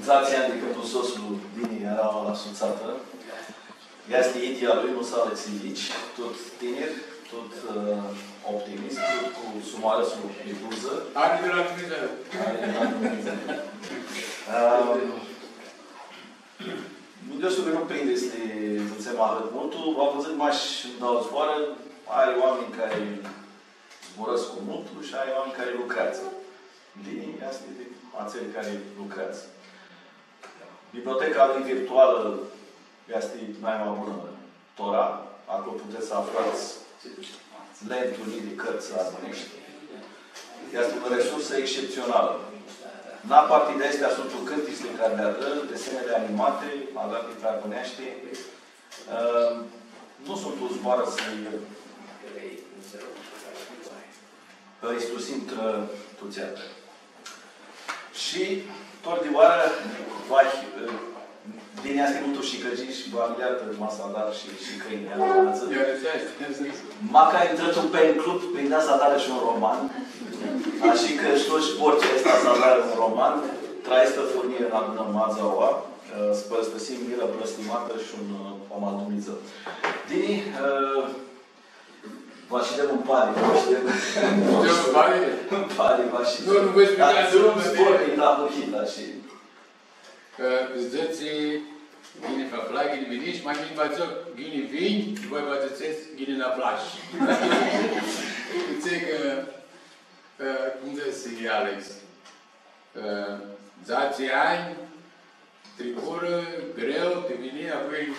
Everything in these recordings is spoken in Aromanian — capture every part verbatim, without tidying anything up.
Dzatsi anj di cãndu soslu Dini eara la Sutsatã. Easti idyea lui, nu s-alãxi nitsi, tut tinir, tut, ã, optimist, tut cu sumarãslu pi buzã. Ari di la Dumnidzã. Ari di la Dumnidzã. Ã, minduescu cã nu prindi s-li dzãtsem ahãt multu, va vã dzãc mash ndauã zboarã, ari oaminj cari zburãscu multu shi ari oaminj cari lucreadzã. Dini easti di atselj cari lucreadzã. Biblioteca lui virtualã easti naima bunã tora, aclo putets s-aflats lenturi di cãrtsã armãneshti. Easti unã resursã exceptsionalã. Na parti di aesti suntu cãntitsli cari li adrã, desenili animati, adratli pi armãneashti. Ã, nu suntu zboarã s-li istusim trã tutsea. Shi tora di oarã, va, ã, Dini easti multu shicãgi shi va mi ljartã, ma s-adar shi, shi cãnjlji, ia, ia, ia, ia. Macã intrã tu pen club, prindea s-adarã shi un roman. Ashi cã shi tu zbor tsi easti s-adarã un roman, trã aestã furnirã nã adunãm adzã aoa, ã, s-pãrãstãsim mirã blãstimatã shi un, ã, om al Dumnidzã. Dini, ã, va shidem ãn pari, va shidem. Shidem ãn pari? Ãn pari, va shidem. Nu, nu voi explica. Dar nu zbor, e la muchita shi Ã, dzãtsi, ghini vã aflai, ghini vinish, ma ghini va dzãc, ghini vinj, shi voi va dzãtsets, ghini nã aflash. Dzãc cã, ã, cum dzãsi Alex, ã, dzatsi anj tricurã greu, ti vini, apoi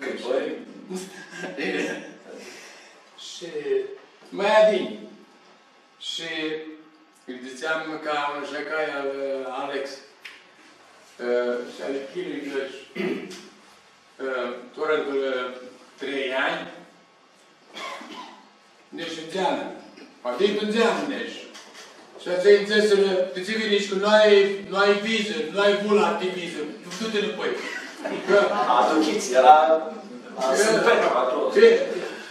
Grigori. Shi ma adini. Shi lji dzãtseam ca un jacai al, ã, Alex, ã, shi al Chili, cã, ã, tora di vãrã trei anj, nesh ndzeanã. Adicã ndzeanã nesh. Shi atselj nj-dzãsirã, ti tsi vinish, cã nu ai, nu ai vizã, nu ai vula ti vizã, du-ti nãpoi. Cã aduchits, eara, a, Sãmtu Petru aclo. E,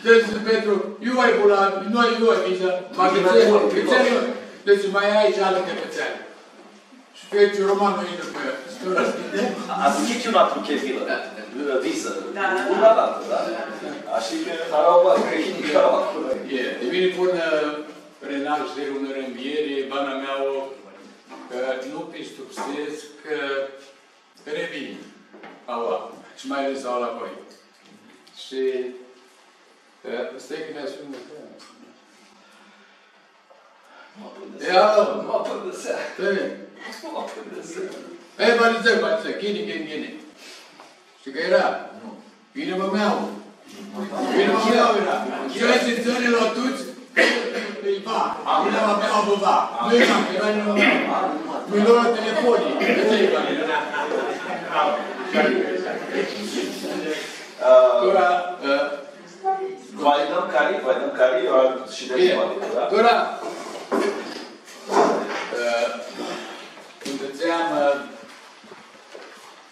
dzãsi Sãmtu Petru, iu ai vula, nu ai, nu ai vizã, ma cãtse, cãtse nu, dzãsi, ma ai shi alti cãtse. Shi feci romanlu, intrã pi el. Aduchits unã altã chevilã, vizã. Da, da, da. Unã altã, da? Ashi cã, da, da, da, cã e, e, ti mini pãnã Renaștere, unã rãnvieri, bana mea, ã, nu pistipsescu cã revin aua, shi ma ales aua la voi. Shi, ã, stai cã mi-asun. Nu apãndãsea. Ia. Nu apãndãsea. Stai. Nu apãndãsea. E, va dzãc, va dzãc, ghini, ghini, ghini. Shtii cã eara? Nu. Ghini, mã, mea. Ghini, mã, mea, eara. Shi ashi dzãnea la tuts, ghini, mã, mea, vã va. Nu eara, eara ghini, mã, mea. Mi lo la telefoni. Tora, ã, va-lj dãm cari, va-lj dãm cari, eu am shi de... Bine. Da? Tora, ã, cum dzãtseam, ã,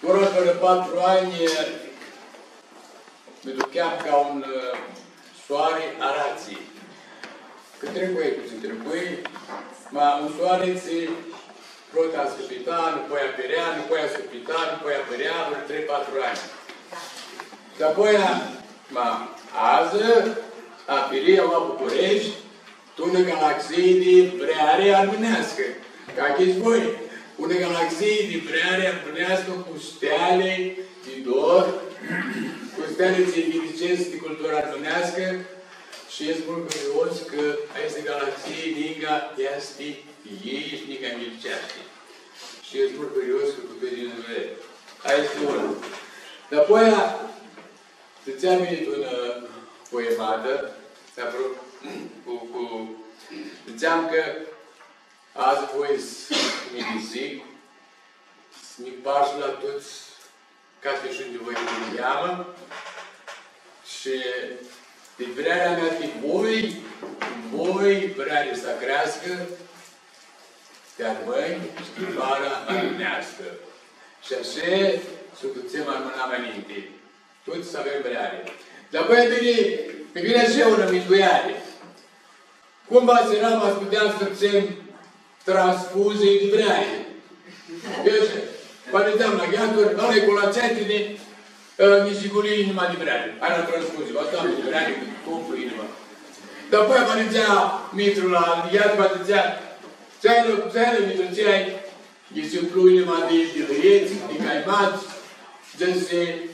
tora, fãrã patru anj, mi ducheam ca un, ã, soari aratsi. Cã tricui, putsãn tricui, ma un soari tsi prota ascãpita, nãpoi apãrea, nãpoi ascãpita, nãpoi apãrea, vãrã trei, patru anj. Shi apoia, ma, adzã, apãri aua Bucureshti, tu unã galaxii di vreari armãneascã, ca chis voi, unã galaxii di vreari armãneascã cu steali di dor, cu steali tsi nghiliceascã di cultura armãneascã, shi escu multu hãrios cã aestã galaxii ninga easti yinã shi ninga nghiliceashti. Shi escu multu hãrios cã putem s-u vedem. Aestã easti unã. Dapoia, dzãtseam mini tu unã, ã, poematã, apro-, cu, cu, dzãtseam cã adzã voi s-mi dzãc, s-mi pashu la tuts, ca s-shtiu di voi di niheamã, shi di vrearea mea ti voi, voi vreari s-creascã, ti armãnj, shi ti vara armãneascã. Shi ashi s-u dutsem armãnamea ninti. Tuts s-avem vreari. Dapoia vini, mi vini ashi unã mindueari. Cum va s-eara, ma s-puteam s-dutsem transfuzii di vreari? Easti, pãlãtseam la gheaturi, ãlã-i cu la tsetini, ã, nji s-guli inima di vreari. Hai, la transfuzie, va s-am di vreari, cum cu inima. Dapoaia pãlãtsea Mitru la gheaturi, va dzãtsea, tsi ai, tsi ai, Mitru, tsi ai? Nji s-umplu inima di, di lãets, di caimats, dzãsi,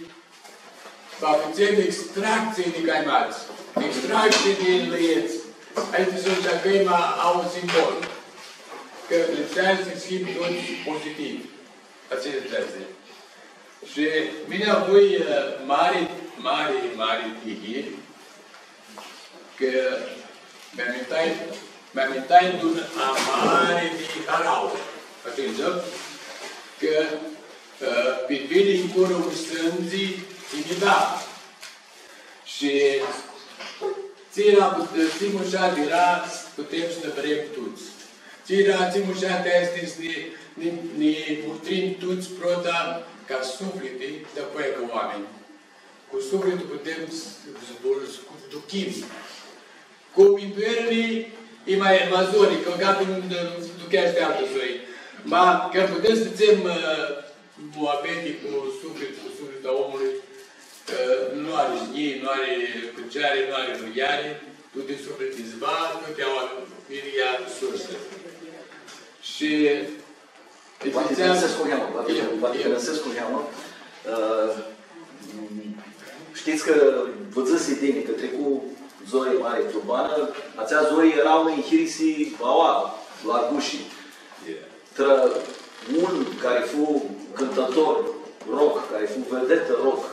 va fãtsem extractsii di caimats, extractsii di lãets. Aesti suntu, cã ma au un simbol. Cã lipseashti s-him tuts pozitivi. Atsea easti. Shi mini avui, ã, mari, mari, mari tihi, cã mi amintai, mi amintai di un amari di harauã. Atumtsea, cã, ã, pi tini ncurã un sãndzi tsi nji da. Shi tsi eara, tsi mushat eara, putem s-nã vrem tuts. Tsi eara, tsi mushat easti s-nã, nã, nã mutrim tuts prota ca sufliti, dapoaia ca oaminj. Cu suflitlu putem s-, s-, s-, s-duchim. Cu minduerli e ma, ma zori, cã caplu nu, nu ducheashti altã soi. Ma, cã putem s-dzãtsem, ã, muabeti cu suflit, cu suflitlu a omlui, ã, nu ari znjii, nu ari cãceari, nu ari vãryari, tuti suflitli s-va, tuti au idyea sursã. Shi Poati s-dzãtsem, nãsescu niheamã, poati, e, poati s-nãsescu niheamã. Ã, shtits cã vã dzãsi Dini cã tricu zori mari tu banã, atsea zori eara unã yinhirisi aoa, la gushi. E. Trã un cari fu cãntãtor rock, cari fu vedetã rock,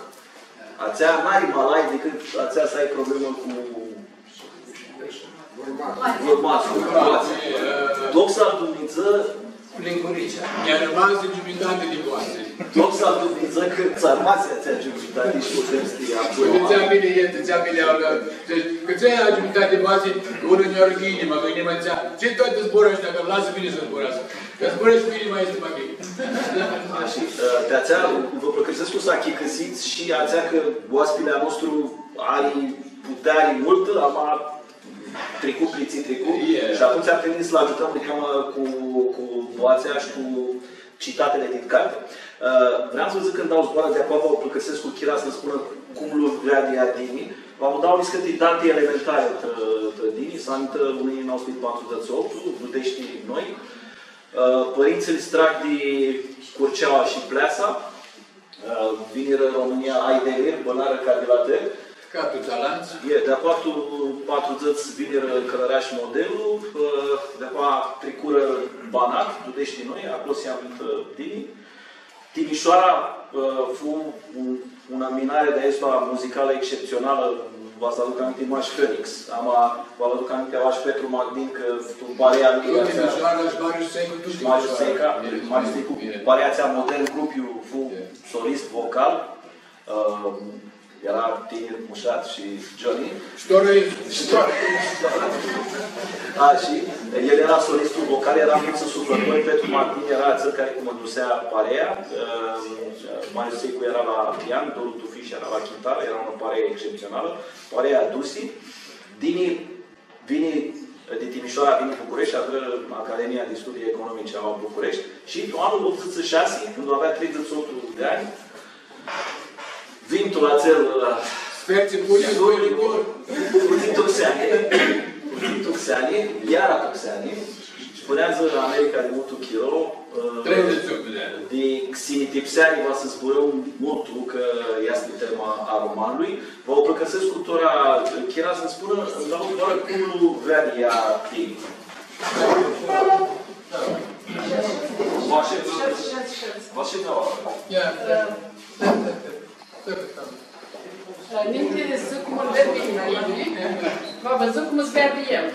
atsea n-ari ma lai dicãt atsea s-ai problemã cu Vãrmatslu. Vãrmatslu. Doxa al Dumnidzã. Linguricea. Nj-armasi giumitati di boatsi. Doxa al Dumnidzã cã tsã armasi atsea giumitati shi putem s-ti apoi. Dzãtsea mini, e, dzãtsea mini, cã tsi ai giumitati di boatsi, unã nj-ari inima, cã inima dzãtsea, tsi tut zburãshti, cã lasã mini s-zburãscu. Cã zburãscu inima easti ma ghini. A, shi, ã, ti atsea vã pãlãcãrsescu s-achicãsits shi atsea cã oaspili a nostru ari puteari multã, ama tricu, pri tsi tricu. Ie. Shi atumtsea prindi s-lu agiutãm niheamã cu, cu boatsea shi cu citatili dit carti. Ã, vream s-vã dzãc, cãndu dau zboarã di aclo, vã pãlãcãrsescu cu Chira s-nã spunã cum lu veadi ea Dini. Va vã dau niscãnti dati elementari trã, trã Dini, s-amintã unã njilji nauã suti patrudzãts shi optu, Dudeshti Noi. Ã, pãrintsãlj s-trag di Curceaua shi Pleasa. Ã, vinirã tu Romãnia, ai delir, bãnarã ca di la teri. Ca tuts alantsã. E, di-apoa tu patrudzãts vinirã Cãlãrash Modelu, ã, di-apoa tricurã Banat, Dudeshti Noi, aclo s-amintã Dini. Timișoara, ã, fu un, unã minari di aestã muzicalã excepționalã, va s-aduc aminti mash Phoenix, ama va aduc aminti aoa shi Petru Magdin, cã tu parea lui. Tut atsea, Timișoara shi Marius Secu, tut shi Marius Timișoara. Seca, e, Marius Secu, e, parea atsea Modern Group, iu fu, e, solist vocal, ã, eara tinir, mushat shi Johnny. Shi tora e. Shi tora e. A, shi el eara solistul vocal, eara multsã suflãtori, Petru Magdin eara atsel cari cumãndusea parea, ã, Marius Secu eara la pian, Doru Tufish eara la chitarã, eara unã paree excepționalã, parea Dusi. Dini vini, di Timișoara vini Bucureshti, adrã Academia di Studii Economice a Bucureshti shi tu anlu optudzãts shi shasi, cãndu avea treidzãts shi optu di anj, vini tu atsel, ã, sfertsi cu ea, soi, cu, cu putsãn tu xeani, putsãn tu xeani, iara tu xeani, shi bãneadzã tu America di multu chiro, ã, treidzãts shi optu di anj. Di xinitipseari va s-zburãm multu, cã easti tema a romanlui. Va u pãlãcãrsescu tora, Chira, s-nã spunã, nj-dau zboarã cum lu veadi ea Dini. Vã ashets. Vã ashets, da. Ia. Ninti s-dzãc cum lu veadi Dini, va vã dzãc cum lu veadi el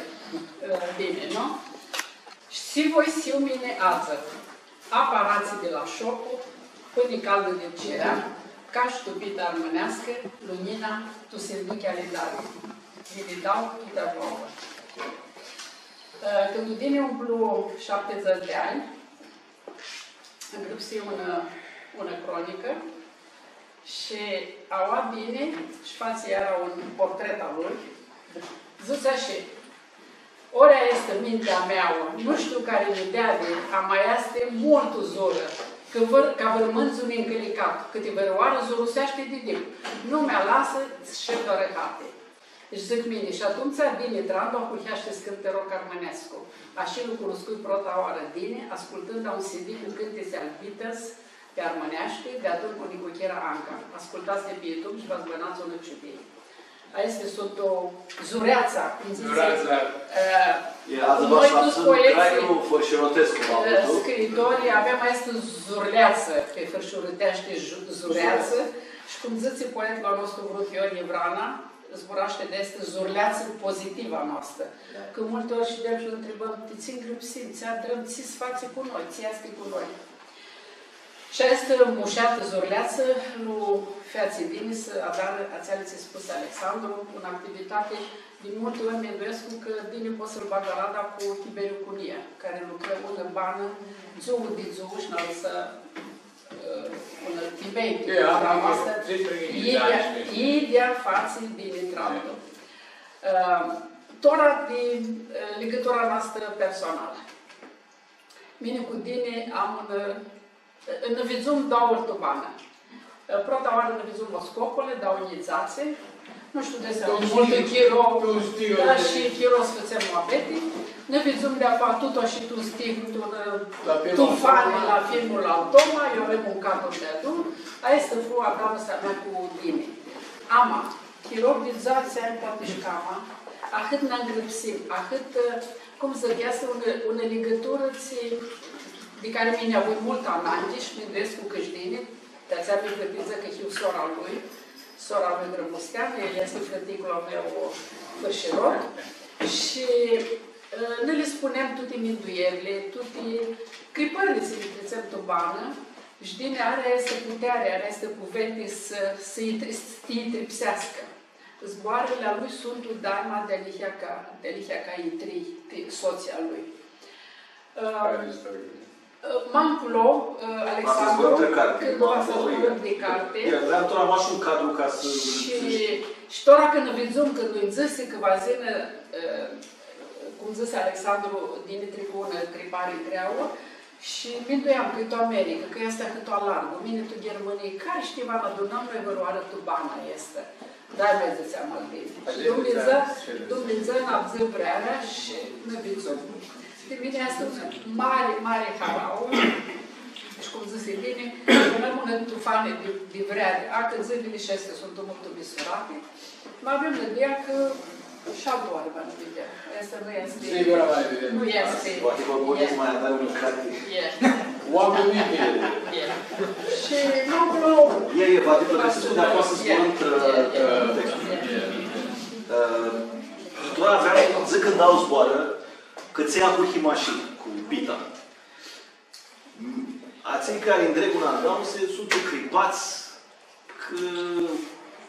Dini, nu? Shi voi s-hiu mini adzã. Apa aratsi di la Shopu, pãni caldã di Cirea, cash tu pita armãneascã, lunjina tu sinduchi ali dari, li dau tutã aoa. Ã, cãndu Dini umplu shaptidzãts di anj, ngrãpsi unã, unã cronicã, shi aoa Dini shi fatsi iara un portret a lui, dzãtsi ashi: Ori aestã mintea mea, nu shtiu cari mi deadi, ama easti multu zurã, cã vãr-, ca vãr mãndzu ncãlicat, cãti vãrãoarã zuruseashti di dip. Nu mi alasã, sh-doarã hati. Shi dzãc mini, shi atumtsea Dini Trandu ahurheashti s-cãntã rock armãnescu. Ashi lu cunuscui prota oarã Dini, ascultãndu un C D cu cãntitsi al Beatles pi armãneashti, deadun cu nicuchira Anca. Ascultats-li pi YouTube shi va s-bãnats unã ciudii. Aesti suntu zureatsa, cum dzãtsi, zureatsa. E, adzã va noi s-avdzãm tuts poetslji, grailu fãrshirotescu, ã, ma multu. Scriitori, avem aestã zurleatsã, pi fãrshiroteshti, ju-, zureatsã. Zureatsã. Shi cum dzãtsi poetlu a nostru vrut Iorghi Vrana, zburashti di aestã zurleatsã pozitivã a noastrã. Da. Cã multi ori shidem shi nã ntribãm, ti tsi ngrãpsim, tsi adrãm, tsi s-fatsi cu noi, tsi easti cu noi. Shi aestã mushatã zurleatsã lu featsi Dini s-adarã atseali tsi spusi Alexandru, unã activitati di multi ori minduescu cã Dini pot s-lu bagã arada cu Tiberiu Cunia, cari lucrã unã banã, dzuã di dzuã shi nã alãsã, ã, unã timei, e, pi am, am, noastrã, zis, idea, idea fatsi Dini Trandu. E. Ã, tora di, ã, ligãtura noastrã personalã. Mini cu Dini am unã, nã vidzum dauã ori tu banã. Prota oarã nã vidzum Moscopole, dauã njilji dzatsi. Nu shtiu desi, multu chiro, da, shi chiro s-fãtsem muabeti. Nã vidzum di-apoea tut ashi tu un stih, tu un, la filmul, tufani, la filmul al Toma, eu avem un cadru deadun. Aestã fu adamãsea mea cu Dini. Ama, chiro di dzatsi anj poati shi cama, ahãt nã ngrãpsim, ahãt, cum dzãc, easti unã, unã ligãturã tsi, di cari mini avui multã ananghi shi minduescu cã shi Dini, ti atsea mi frãtidzã cã hiu sora lui, sora lui Grãmustean, el easti frãticlu a meu fãrshirot. Shi, ã, nã li spunem tuti minduerli, tuti cripãrli tsi li tritsem tu banã, shi Dini ari aestã puteari, ari aestã cuventi s-, s-, s-ti tripseascã. Zboarãli a lui suntu daima dealihea ca, dealihea ca itrii, ti sotslji a lui. Ã, ã, ma nculo, ã, Alexandru, cãndu va s-zburãm di carti. Ia, vream tora mash un cadru ca s-, shi, shi tora cãndu vidzum, cãndu nji dzãsi cã va s-yinã, ã, cum dzãsi Alexandru, Dimitri cu unã cripari greauã, shi minduiam cã e tu America, cã easti ahãt alargu, mini tu Ghirmãnii, cari shtii, va nã adunãm noi vãrãoarã tu bana aestã. Da, noi dzãtseam al Dini. Shi Dumnidzã, Dumnidzã nã avdzã vrearea shi nã vidzum. Ti mini easti unã mari, mari harauã. Shi cum dzãsi Dini, avem unã tufani di, di vreari. Acãtsãnjli shi aesti suntu multu misurati. Ma avem nãdia cã shi altã oarã va nã videm. Aestã nu easti. Sigura va nã videm. Nu easti. Poati vã puteți mai avea unã carti. E. Oaminj mici. E. Shi nu, nu. E, e, va ti pãlãcãrsescu di apoa s-zburãm trã, trã textul. Ã, tora vream s-dzãc cãndu dau zboarã, cã tsi ahurhim ashi cu pita. Atselj cari ndreglu andamusi suntu cripats cã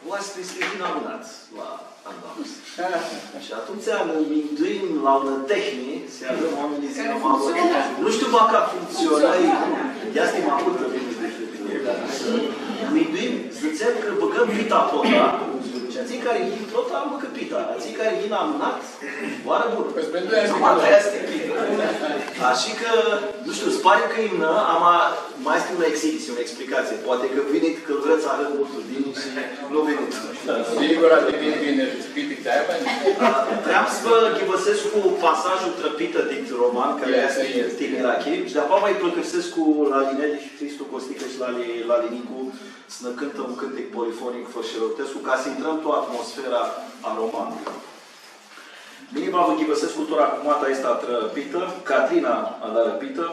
oaspitslji yin amãnats la andamusi. Shi atumtsea nã minduim la unã tehni, s-avem oaminjlji s-yinã ma multsã. Nu shtiu, ma ca functsionã, easti ma multu bine decât, da. Minduim, dzãtsem cã bãgãm pita prota, shi atselj cari yin prota, mãcã pita, atselj cari yin amãnat, oarã bunã. Pãi, spre doi ani. Numai doi ani. Ashi cã, nu shtiu, s-pari cã imnã, ama ma easti unã exhibitsie, unã explicatsii. Poati cã vinit, cã vrets s-arãd multu Dini shi nu vinit. Sigura, di Dini vini shi piti tsi ai, bani. A, vream s-vã ghivãsescu pasajlu trã pitã dit roman, cari easti Tinirachi, shi di-apoea va-lj pãlãcãrsescu la Lineli shi Hristu Costicã shi la Li-, la Linicu, s-nã cãntã un cãntic polifonic fãrshirotescu, ca s-intrãm tu atmosfera a romanului. Mini va vã ghivãsescu tora cumata aestã trã pitã, Catrina adarã pitã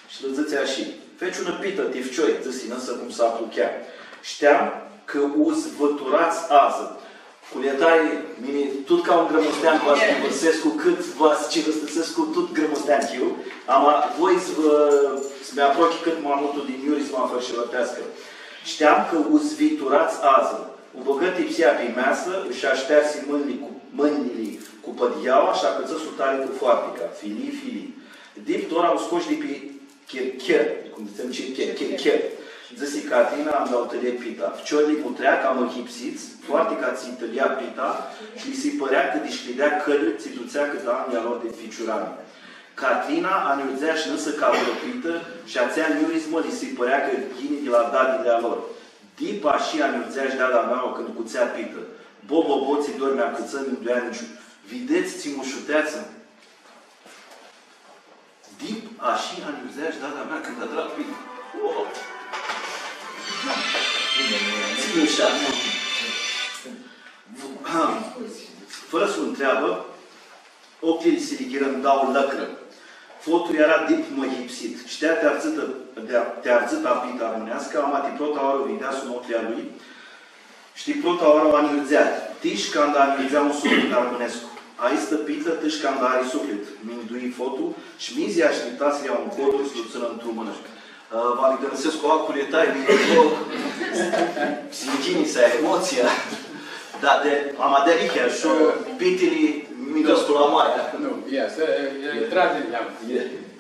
shi lã dzãtsi ashi: Feci unã pitã ti ficiori, dzãsi nãsã cum s-apruchea. Shteam cã u s-vã turats adzã. Cu ljirtari, mini, tut ca un grãmustean, va s-ghivãsescu cãt va s-cirãstãsescu, tut grãmustean hiu, ama voi s-vã, s-mi aprochi cãt ma multu di njuri, s-ma fãrshiroteascã. Shteam cã u s-vi turats adzã. U bãgã tipsia pi measã, sh-ashtearsi mãnjli cu, mãnjli cu pãdyeaua shi acãtsã sutari cu foartica, filii, filii. Dip tora u scosh di pi chircher, cum dzãtsem, chircher, chircher. Dzãsi Catrina, anda u tãlje pita. Ficiorlji mutrea ca mãhipsits, foartica tsi tãlja pita shi lji si pãrea cã dishcljidea cãlji tsi dutsea cãtã anjlji a lor di ficiurami. Catrina anjurdzea shi nãsã ca vãrã pitã shi atsea anjurizmã lji si pãrea cã yini di la dadili a lor. Dip ashi anjurdzea shi dada mea cãndu cutsea pitã. Bo, bo, bo, tsi dor mi acãtsã, minduea niciun. Videts tsi mushuteatsã? Dip ashi anjurdzea shi dada mea cãndu adra pitã. Tsi mushat. Fãrã s-u ntreabã, ocljilj si lji ghirã ndauã lãcrãmi. Fotu eara dip mãhipsit. Shtea ti ardzãtã, ti ardzãta pitã armãneascã, ama ti prota oarã u videa sum ocljilj a lui, shi ti prota oarã u anjurdzea. Tish canda anjurdzea un suflit armãnescu. Aistã pitã tish canda ari suflit, mindui Fotu, shi mizlji ashtipta s-lji ljea un codur s-lu tsãnã ntr-unã mãnã. Ã, va nã gãrãsescu aclo, e tainã, e loc, s-nj-yinã emotsia. Da, di, ama dealihea, shi pitili mi dãscu la mari. Nu, ia, s-, e, tragi di seamã. E.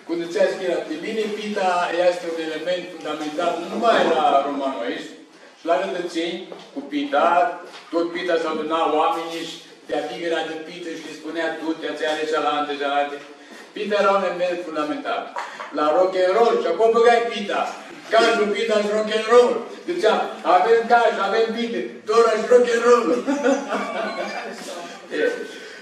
Cum dzãtseai, Schira, ti mini, pita easti un element fundamental, nu numai la romanu aestu, shi la Rãdãtsinj, cu pita, tut pita s-aduna oaminjlji shi ti abigira di pitã shi lji spunea tuti, atsea, atsea, alanti, alanti. Pita eara un element fundamental. La rock and roll, shi aclo bãgai pita. Cãndu pita shi rock and roll. Dzãtsea, avem cash, avem pita, tora shi rock and roll. E,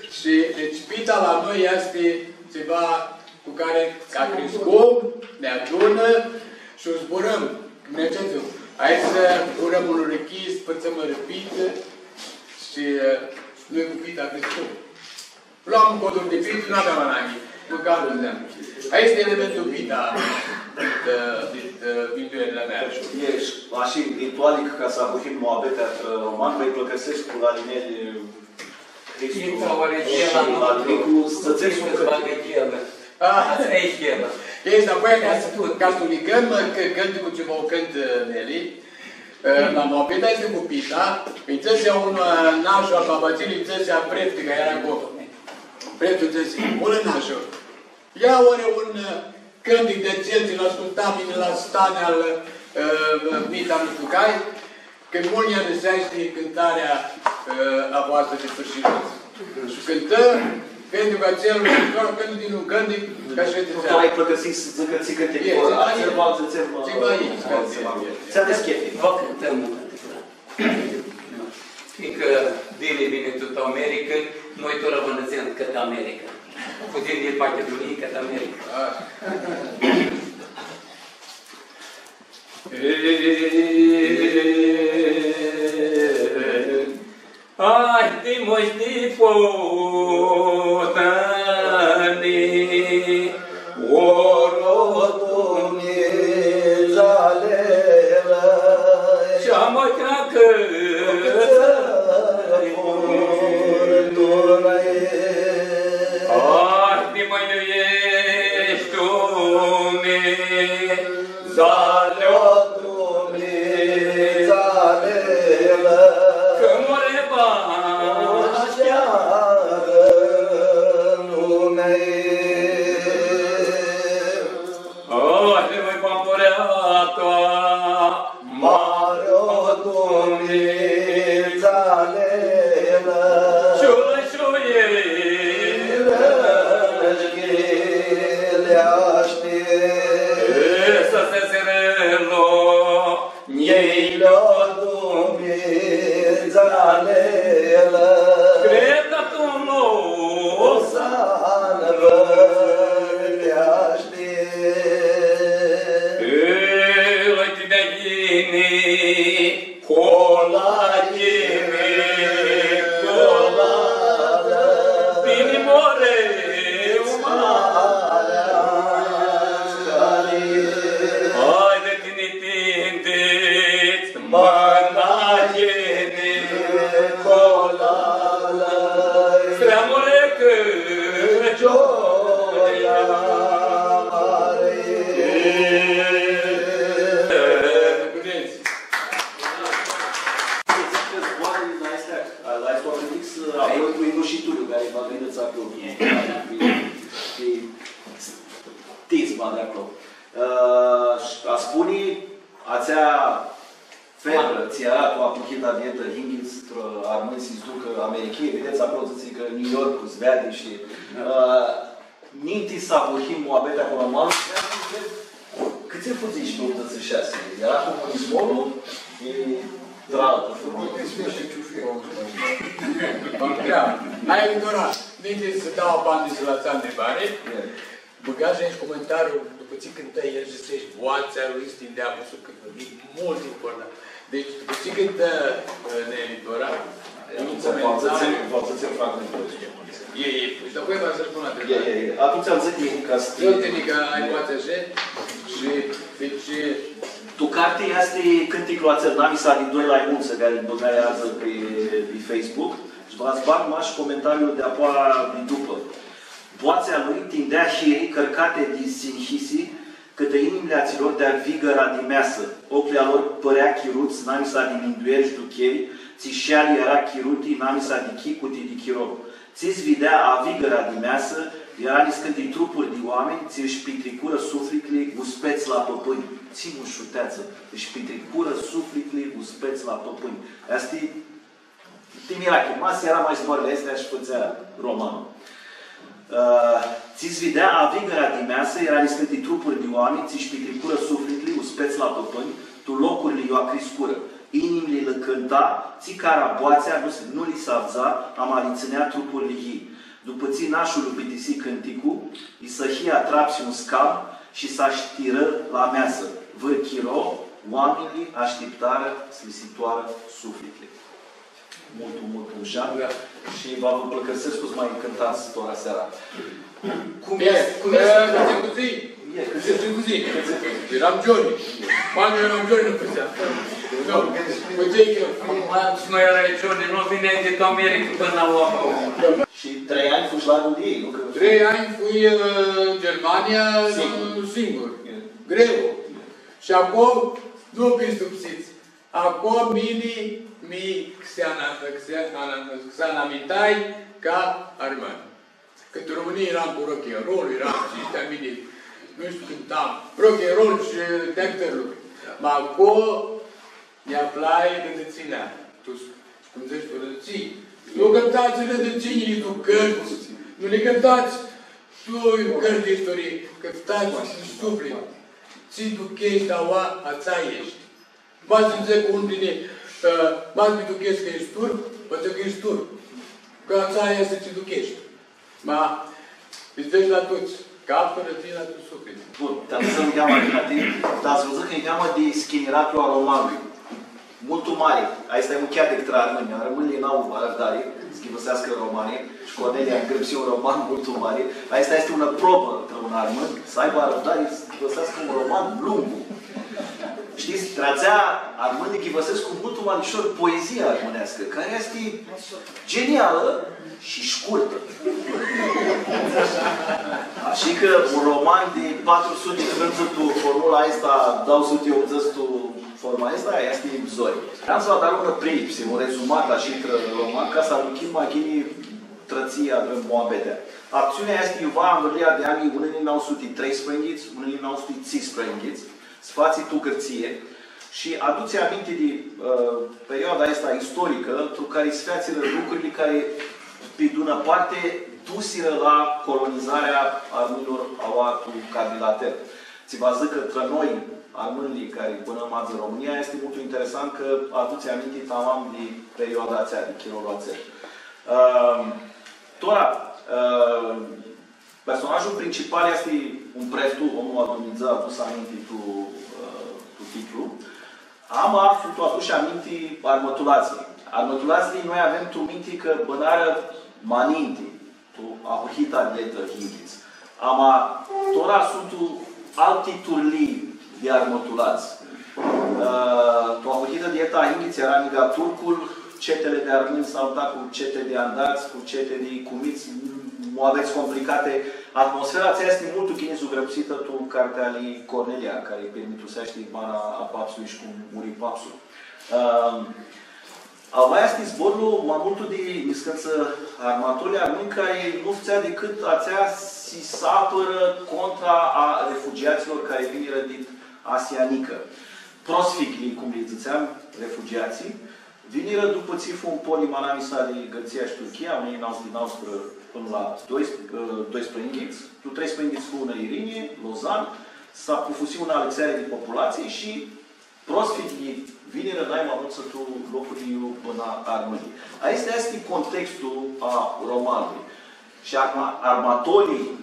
shi, deci, pita la noi easti tsiva cu cari, ca criscum, nã adunã shi u zburãm. Cum dzãtsets, hai s-zburãm unã rãchii, s-pãrtsãm arãpitã shi, ã, noi cu pita criscum. Loam un codur di pitã, nu aveam ananghi, mãcam, vindeam. Aestu easti elementul pita, di, di, di, din duerli mea. E, shi, ashi, ritualic, ca s-abuhim muabetea trã roman, vã pãlãcãrsescu cu la Linel Cristu. Intrã ori shi la Linel cu s-dzãtsets un cãntic. Ah. Aestã easti. Easti, apoi, ca s-, ca s-u ligãm, cã, cãnticlu tsi va u cãntã Neli, ã, la muabeta aestã cu pita, ãlj dzãtsea un, ã, nashu al babatsilui, ãlj dzãtsea a preftu, cã eara aclo. Preftul dzãsi, „Bunã, nashu, ia ori un, ã, cãntic di atselj tsi lu ascultam mini la stani al, ã, Mita nu shtiu cari, cã multu nj-arãseashti cãntarea, ã, a voastrã di sfãrshit.” Shi cãntã, cãnticlu atsel, doar cãndu din un cãntic, ca shi dzãtsea. Nu, tu ai pãlãcãrsit s-dzãcã tsi cãntic, e, tsiva, tsiva, tsiva, tsiva. Tsi aveai chef? Va cãntãm un cãntic, da. Fiindcã Dili vini tut America, noi tora va nã dutsem cãtã America. Putsãn di Machidunii cãtã America. Ai, di mãsh di putani, oro Dumnidzale, shi-amã cã cãtã furtunai. Ai, di mãsh di eshti Dumnidzale, o Dumnidzale, cã more bani s-chearã lumea. Ai, di mãsh di pampurea ta, mari o Dumnidzale, ciulã, ciulã, s-dzãtsirã lo, njilj o Dumnidzale, cred cã tu nu s-anvãrteashti. Ãlj ti di ghini, cola ghini, cola, tini more, umara, ai di tini tindits, mãna ghini, cola, s-ri amurã cã gioia mari. Zboarãli la aesti, la aesti oaminj fix, apoi cu Inushi Tuliu, cari va vinã aclo. Ti, ti zboarã di aclo. Ã, shi aspuni, Atsea febrã, tsi eara tu ahurhita di etã Hinghits, trã armãnj s-ducã Americhii, videts aclo, dzãtsi cã New York s-veadi shi, ã, ninti s-ahurhim muabetea cu Romanlu, cãtse fudzish tu optãdzãtsi shi shasi? Eara comunismolu? E, tra, Da. Hai, Dora, ninti s-dau apandisi la atsea ntribari. E. Bãgash aici comentariu, dupã tsi cãntã el, dzãtsi, boatsea lui s-tindea, nu shtiu cãt, e multu important. Deci, dupã tsi cãntã, ã, Neli Dora, un comentariu. E, e, păi, dar voi v-ați răspuns la întrebare. E, e, e. Atumtsea dzãc eu ca s-, eu tini cã ai boatsea ashi shi, deci, tu carti easti cãnticlu atsel, Namisa di doi la Imuntsã, cari lu bãgai adzã pi, pi Facebook. Shi va s-bag mash comentariul di apoa di dupã. Boatsea lui tindea hiri cãrcati di sinhisi cãtã inimili a atsilor di-a vigãra di measã. Oclji a lor pãrea chiruts, namisa di mindueri shi ducheri, tsi shi eali eara chiruti, namisa di chicuti di chiro. Tsi s-videa a vigãra di measã, eara niscãnti trupuri di oaminj, tsi sh-pitricurã suflitli uspets la pãpãnj. Tsi mushuteatsã, sh-pitricurã suflitli uspets la pãpãnj. Aestã e Ti mirachi, ma s-eara ma zboarãli aesti shi fãtsea romanlu. Ã, tsi s-videa a vigãra di measã, eara niscãnti trupuri di oaminj, tsi sh-pitricurã suflitli, uspets la pãpãnj, tu locurli iu acriscurã. Inimili lã cãnta, tsi cara boatsea nu s-, nu li s-avdza, ama li tsãnea trupurli a ljei. Dupã tsi nashlu lu bitisi cãnticlu, isãhia atrapsi un scamnu shi s-ashtirã la measã. Vãr chiro, oaminjlji ashtiptarã s-li si toarã suflitli. Multu, multu mushat. Da. Shi va vã pãlãcãrsescu s-ma cãntats tora seara. Cum e, easti, cum e, easti? Cãtse fudzi? E, cãtse fudzi? Eram gioni. Ma nu eram gioni, nu fudzeam. Nu, păi ce-i cã... Acum, s-nu erai gioni, nu vineai di tu America pãnã la oamã. Shi trei anj fush largu di elj, nu? Cã trei anj fui, ã, în Germania, singur. Singur. E. Greu. Shi aclo nu pistipsits. Aclo mini mi xeana-, xeana-, xeanamintai ca armãn. Cã tu Romãnii eram cu rock and roll, eram shi ãnjitsi mini, nu shtiu, cãntam rock and roll shi di ahtãri lucri. Ma aclo nj-aflai rãdãtsinea. Tu, cum dzãts, tu rãdãtsinj. Nu cãntats rãdãtsinjli tu cãrtsã, nu li cãntats tu cãrtsã di istorii, cãntats tu suflit. Tsi ducheshti aua, atsea eshti. Ma s-dzãc un tini, ã, ma s-mi duchescu cã eshti turc, va dzãc cã eshti turc. Cã atsea easti tsi ducheshti. Ma, s-dzãc la tuts, cã aftu rãdãtsina tu suflit. Bun, ti-am dzãs niheamã di la tini, dar s-vã dzãc niheamã di schiniratu a romanlui. Multu mari, aestã e muchea di cãtrã armãnj, armãnjlji n-au arãvdari s-ghivãseascã romani, shi Cornelia ngrãpsi un roman multu mari, aestã easti unã probã trã un armãn, s-aibã arãvdari s-ghivãseascã un roman lungu. Shtits, trã atsea armãnjlji ghivãsescu multu ma lishor poezia armãneascã, cari easti genialã shi shcurtã. Ashi cã un roman di patru suti, cãndu tu formula aestã, dauã suti optzeci tu forma aestã, easti zori. Vream s-vã dau unã prelipsi, un rezumat, ashi, trã roman, ca s-aduchim ma ghini trã tsi adrãm muabetea. Actsiunea easti iuva anvãrliga di anjlji unã njilji nauã suti treisprãyinghits, unã njilji nauã suti tsisprãyinghits, s-fatsi tu Gãrtsii shi adutsi aminti di, ã, perioada aestã istoricã, tu cari s-featsirã lucrili cari, pi di unã parti, dusirã la colonizarea armãnjlor aua tu Cadrilater. Tsi va s-dzãcã cã trã noi, armãnjlji cari bãnãm adzã tu Romãnia, easti multu interesant cã adutsi aminti tamam di perioada atsea, di chirolu atsel. Ã, tora, ã, Personajlu principal easti un preftu, omlu al Dumnidzã, adus aminti tu, ã, tu titlu. Ama suntu adushi aminti armãtulatslji. Armãtulatslji, noi avem tu minti cã bãnarã ma ninti, tu ahurhita di etã Hinghits. Ama tora suntu alti turlii di armãtulats. Ã, tu ahurhita di etã Hinghits eara nica turcul, cetili di armãnj s-alupta cu ceti di andats, cu ceti di cumits, muabets complicati. Atmosfera atsea easti multu ghini zugrãpsitã tu cartea ali Cornelia, cari pirmituseashti bana a papslui shi cum muri papsul. Ã, Aua easti zborlu ma multu di niscãntsã armatolj armãnj cari nu fãtsea dicãt atsea si s-apãrã contra a refugiatslor cari vinirã dit Asia Njicã. prosfigli, cum li dzãtseam, refugiatslji, vinirã dupã tsi fu un polim anamisa di Gãrtsia shi Turchia, unã njilji nauã suti nauãsprã pãnã la dois, ã, doisprãyinghits, tu treisprãyinghits fu unã irini, Lozan, s-apufusi unã alãxeari di populatsii shi prosfigli vinirã nai ma multsã tu locurli iu bãna armãnjlji. Aestu easti contextul a romanlui. Shi arma-, armatolii,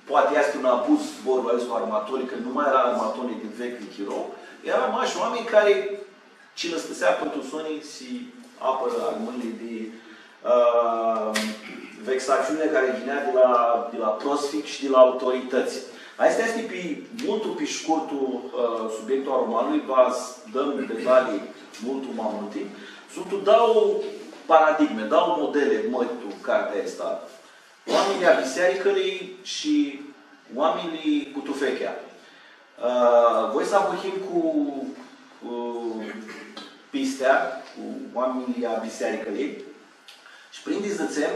poati easti un abuz zborlu aestu armatolii, cã nu ma eara armatolii di veclji chiro, eara mash oaminj cari tsi lã stãsea pãn tu soni si apãrã armãnjlji di, ã, vexatsiunea cari yinea di la, di la prosfig shi di la autoritãts. Aestu easti pi, multu pi shcurtu, ã, subiectul a romanlui, va s-dãm detalii multu ma multi. Suntu dauã paradigme, dauã modele mãri tu cartea aestã. Oaminjlji a bisearicãljei shi oaminjlji cu tufechea. Ã, voi s-ahurhim cu, cu pistea, cu oaminjlji a bisearicãljei. Shi prindi s-dzãtsem,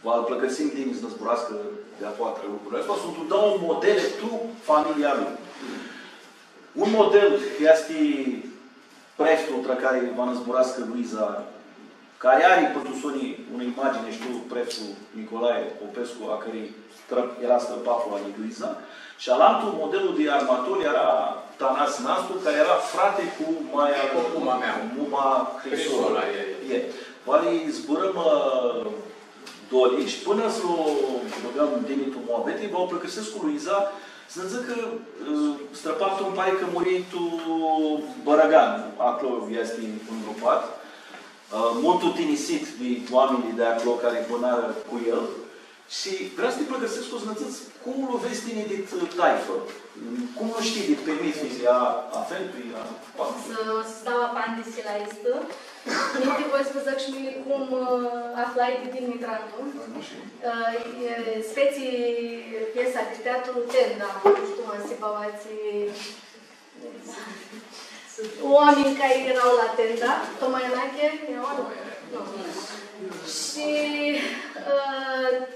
va-l plãcãrsim Dini s-nã zburascã di apoatrã lucrul aestu, suntu dauã modele tu familia lui. Un model easti preftul, tra cari va nã zburascã Luiza, cari ari pãn tu soni unã imagini, shtiu, preftul Nicolae Popescu, a cari strã-, eara strãpaplu a lui Luiza, shi alantu, modelul di armatol, eara Tanas Nastu, cari eara frati cu maia, cu muma mea, cu muma Hrisula. Hrisula, e, e. E. Va li zburãm, ã, doilji, shi pãnã s-lu bãgãm Dini tu muabeti, va u plãcãrsescu Luiza s-nã dzãcã, ã, strãpaplu ãnj pari cã muri tu Bãrãgan, aclo easti ngropat, ã, multu tinisit di oaminjlji di aclo cari bãnarã cu el, shi vrea s-ti plãcãrsescu s-nã dzãts cum lu vedz tini dit taifã, cum lu shtii dit, pi mithili a afenlui, a paplu. S-, s-dau apandisi la aestã. Minti voi s-vã dzãc shi mini cum, ã, aflai di Dini Mitrandu. Ã, e, speții piesa di teatru Tenda, nu shtiu, ma s-hibã aoatsi oaminj cari eara la Tenda, Toma Enache, eara? Nu. Shi, ã,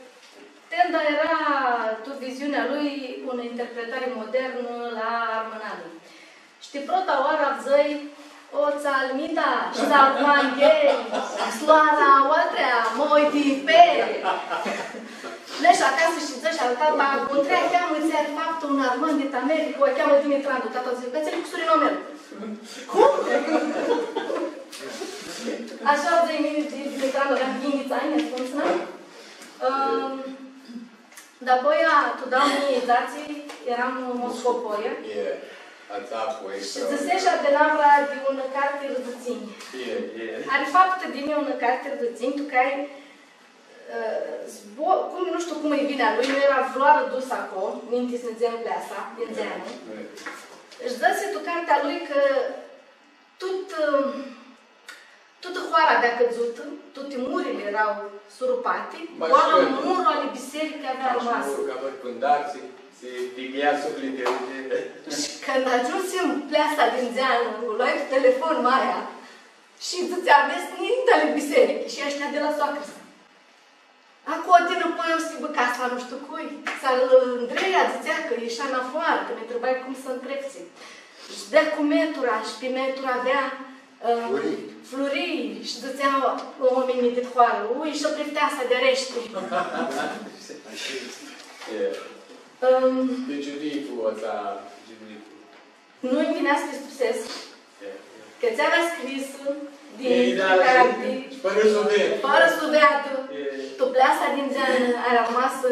Tenda eara, tu viziunea lui, unã interpretari modernã la armãnami. Shi ti prota oarã avdzãi, o, tsalmida, shi tsalpanghei, s-loarã aoatrea, moi di pe. Nesh acasã shi dzãsh al tata, mutrea, cheamã-tsi ari faptã un armãn dit America, u cheamã Dimitrandu. Tata dzãtsi, cã tsi-l cusurinã a meu. Cum? Ashi avdzãi mini di Dimitrandu, aveam yinghits anj, atumtsea. Ãm, Dapoia, tu dauã njilji dzatsi, eram tu Moscopoi. E, atsea fu. Shi dzãsesh di navra di unã carti Rãdzãtsinj. E, e. Ari faptã di mini unã carti Rãdzãtsinj, tu cari, ã, zbo-, cum, nu shtiu cum lji vini a lui, nu eara vãrãoarã dus aclo, ninti s-nidzem Pleasa, di Ndzeanã. E, e. Shi dzãsi tu cartea lui cã Tut, ã, tutã hoara avea cãdzutã, tuti murili eara surupati, doarã murlu ali bisearicãljei avea armasã. Murlu, ca vãr pãndartsi, tsi diglja suflitlu. Shi cãndu agiumsim Pleasa di Ndzeanã, u loai tu telefon maia shi dzãtsea, mea s-nj-yinj ali bisearicã, shi ea shtea di la soacrã-sa. Aclo, dinãpoi, u s-bãga la nu shtiu cui, s-al Andreea, dzãtsea cã ishea nafoarã, cã mi ntribai cum s-ntrepsi. Shi dea cu metura, shi pi metura avea, ã, flurii. Flurii, shi dzãtsea oaminjlji dit hoarã, „Ui, shi prifteasa di areshti.” Ashi easti. E. Ãm, Deci, iu di fu atsea, iu di fu. Nu-nj vinea s-pistipsescu cã tsi avea scrisã di carti, fãrã s-u veadã. Fãrã s-u veadã. E. Tu Pleasa di Ndzeanã ari armasã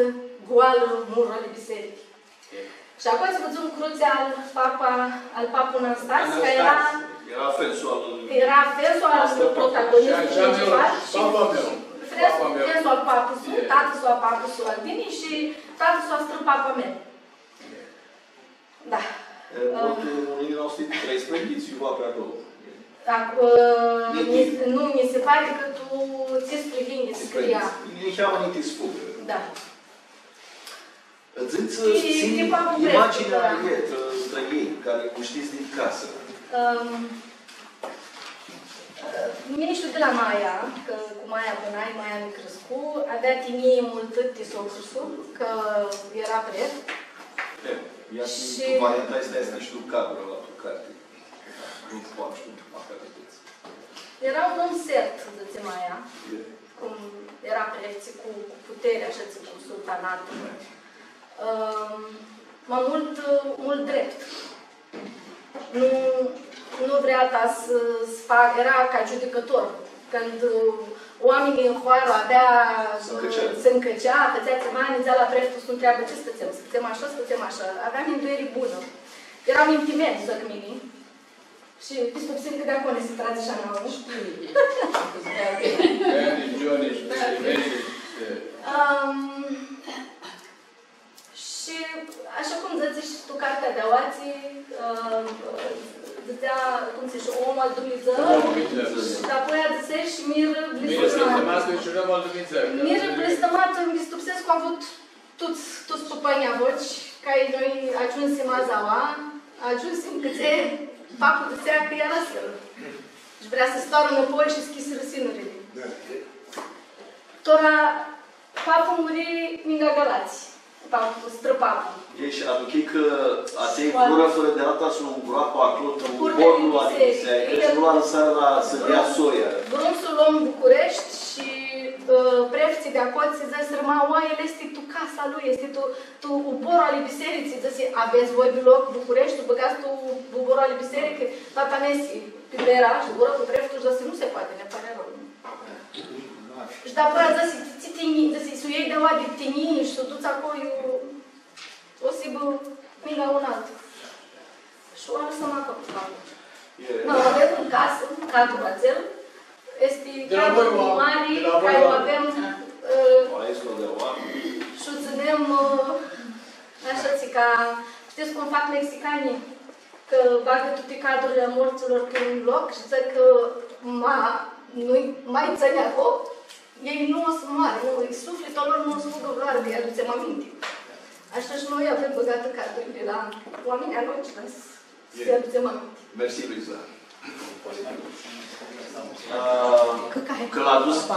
goalã murlu ali bisearicãljei. E. Shi aclo s-vidzum crutsea al papa, al papu Anastas, cã eara, eara afensul al, eara afensul al protagonistului principal shi, shi afensul al papu-su, tatã-su a papu-su al Dini shi tatã-su a strãpapa a meu. Da. E, ã, tu unã njilji nauã suti treisprãyinghits, iuva pi aclo. Da, ã, nji, nu, nji si pari cã tu tsisprãyinghits scria. Tsisprãyinghits. Niheamã ninti s-fugã. Da. Dzãts, ti, ti papu preftu, imaginea, da, a ljei, tra, tra elj, cari u shtits di casã. Ãm, Mini shtiu di la maia, cã cu maia bãnai, maia mi criscu, avea tinjii multã ti socru-su, cã eara preftu. E, ea shi tu varianta aestã easti shi tu cadrul ãla tu carti. Era un om sert, dzãtsem aia, cum era preftsã cu, cu puteri, ashã, cum sultanat. Ãm, ma multu, multu dreptu. Nu, nu vrea ta s-, s-fa-, era ca giudicãtor. Cãndu, ã, oaminjlji tu hoarã avea, s-ncãcea, ã, s-ncãcea, fãtsea tsiva, nidzea la preftul s-lu ntreabã, „Tsi s-fãtsem? S-fãtsem ashã, s-fãtsem ashã?” Avea mindueri bunã. Era mintimen, dzãc mini. Shi pistipsim cã di aclo nã si tradzi shi a nauã. Shtii. Ãm, shi, ashã cum dzãtsi shi tu cartea di aoatsi, ã, dzãtsea, cum dzãtsi, omlu al Dumnidzã, Dumnidzã, shi dapoaia dzãtsi shi mirã blãstimat. Mirã blãstimat, ãnj pistipsescu cã a avut tuts, tuts pãpãnjlji a voci, cã noi agiumsim azi aua, agiumsim cãtse papu dzãtsea cã eara s-, shi vrea s-toarnã nãpoi shi s-chisirã sinurli. Da. Tora, papu muri ningã Galatsi, papu, strãpapu. E, shi aduchii cã atselj vrurã fãrã di alta s-lu ngroapã aclo, tu uborlu ali bisearicã, cã nu lu alãsarã s-lja soia. Vrum s-lu lom Bucureshti shi, ã, preftsãlj di aclo dzãsirã, „Ma, aua, el easti tu casa lui, easti tu, tu uborlu ali bisearicã.” Dzãsi, „Avets voi biloc Bucureshti, s-lu bãgats tu uborlu ali bisearicã?” Tata Nesi, pi bera, shi zburã cu preftul shi dzãsi, „Nu se poate, ne pare rău.” Shi dapoaia dzãsi, „Tsi tinjii?” Dzãsi, „S-u ljei di aua di tinjii shi s-u duts aclo, iu o s-hibã ningã un altu.” Shi u alãsãm aclo. E. Ma, u avem tu casã, cadrul atsel, easti cadrul mari, cari u avem, ã, shi u tsãnem, ã, ashã, tsi ca, shtits cum fac mexicanjlji? Cã bagã tuti cadrurli a mortsãlor pi un loc shi dzãc cã ma, nu-lj ma tsãnj aclo, elj nu o s-moarã, nu, suflitlu a lor nu o s-fugã vãrãoarã, cã lj-adutsem aminti. Ashã shi noi avem bãgatã cadrurli la oaminjlji a noshtri, s-lj-adutsem aminti. Mersi, Luiza. Ã, cã l-a dus. A,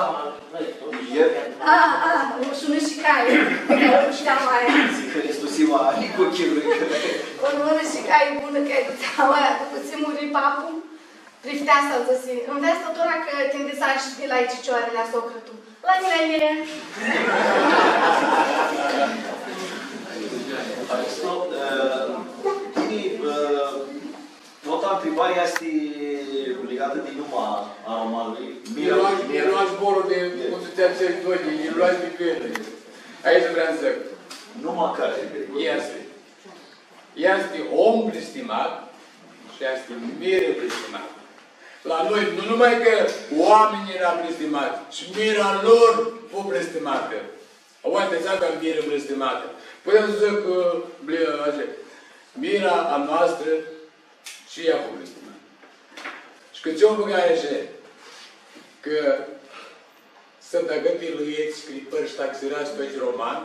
a, shi unã shicai, cã nu shtiam aia. Dzãc cã easti sima Nicu Chirui. Unã shicai bunã, cã ai dzãtsi aia, dupã tsi muri papu, priftea s-dzãsi, nveastã tora cã ti nvitsash di la cicioarli a socrã-tu. La mini, la mini. Aestu, ã, tini, ã, Vota ntribari easti ligatã di numa a romanlui. Mira, mira. Mira zborlu di, cum dzãtsea atsel doi, di, di luai pi veri. Aestã vream s-dzãc. Numa cari? Easti. Easti om blãstimat shi easti miri blãstimat. La noi, nu numai cã oaminjlji eara blãstimats, shi mira lor fu blãstimatã. Aoa, ti atsea ca miri blãstimatã. Putem s-dzãc, ã, bli-, ashi, mira a noastrã shi ea fu blãstimatã. Shi cã tsi u bãgai ashi, cã s-dãgã ti lãets, cripãri shi taxirats pi aestu roman,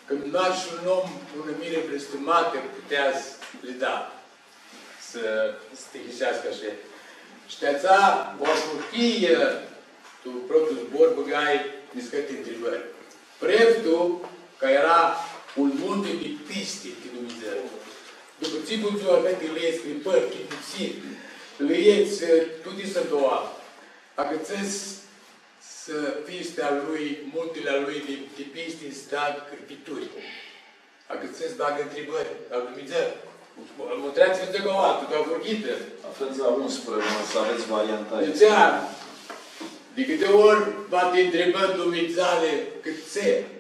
cã nash un om, unã miri blãstimatã putea s-li da. S-, s-tinjiseascã ashi. Shi ti atsea, u ahurhii, tu protlu zbor, bãgai niscãnti ntribãri. Preftul, cã eara un munti di pisti ti Dumnidzã. Dupã tsi vidzu ahãnti lãets, cripãri, chipsiri, lãets, tuti suntu aoa. Acãtsã s-, pistea a lui, muntili a lui di, di pisti, s-da cripituri. Acãtsã s-bagã ntribãri, a lui Dumnidzã. Mutreatsã-dzã ca altu, ca furghitã. Avets la unsprãdzatsi, s-avets varianta. Dzãtsea, di cãti ori va ti ntribã, Dumnidzale, cãtse?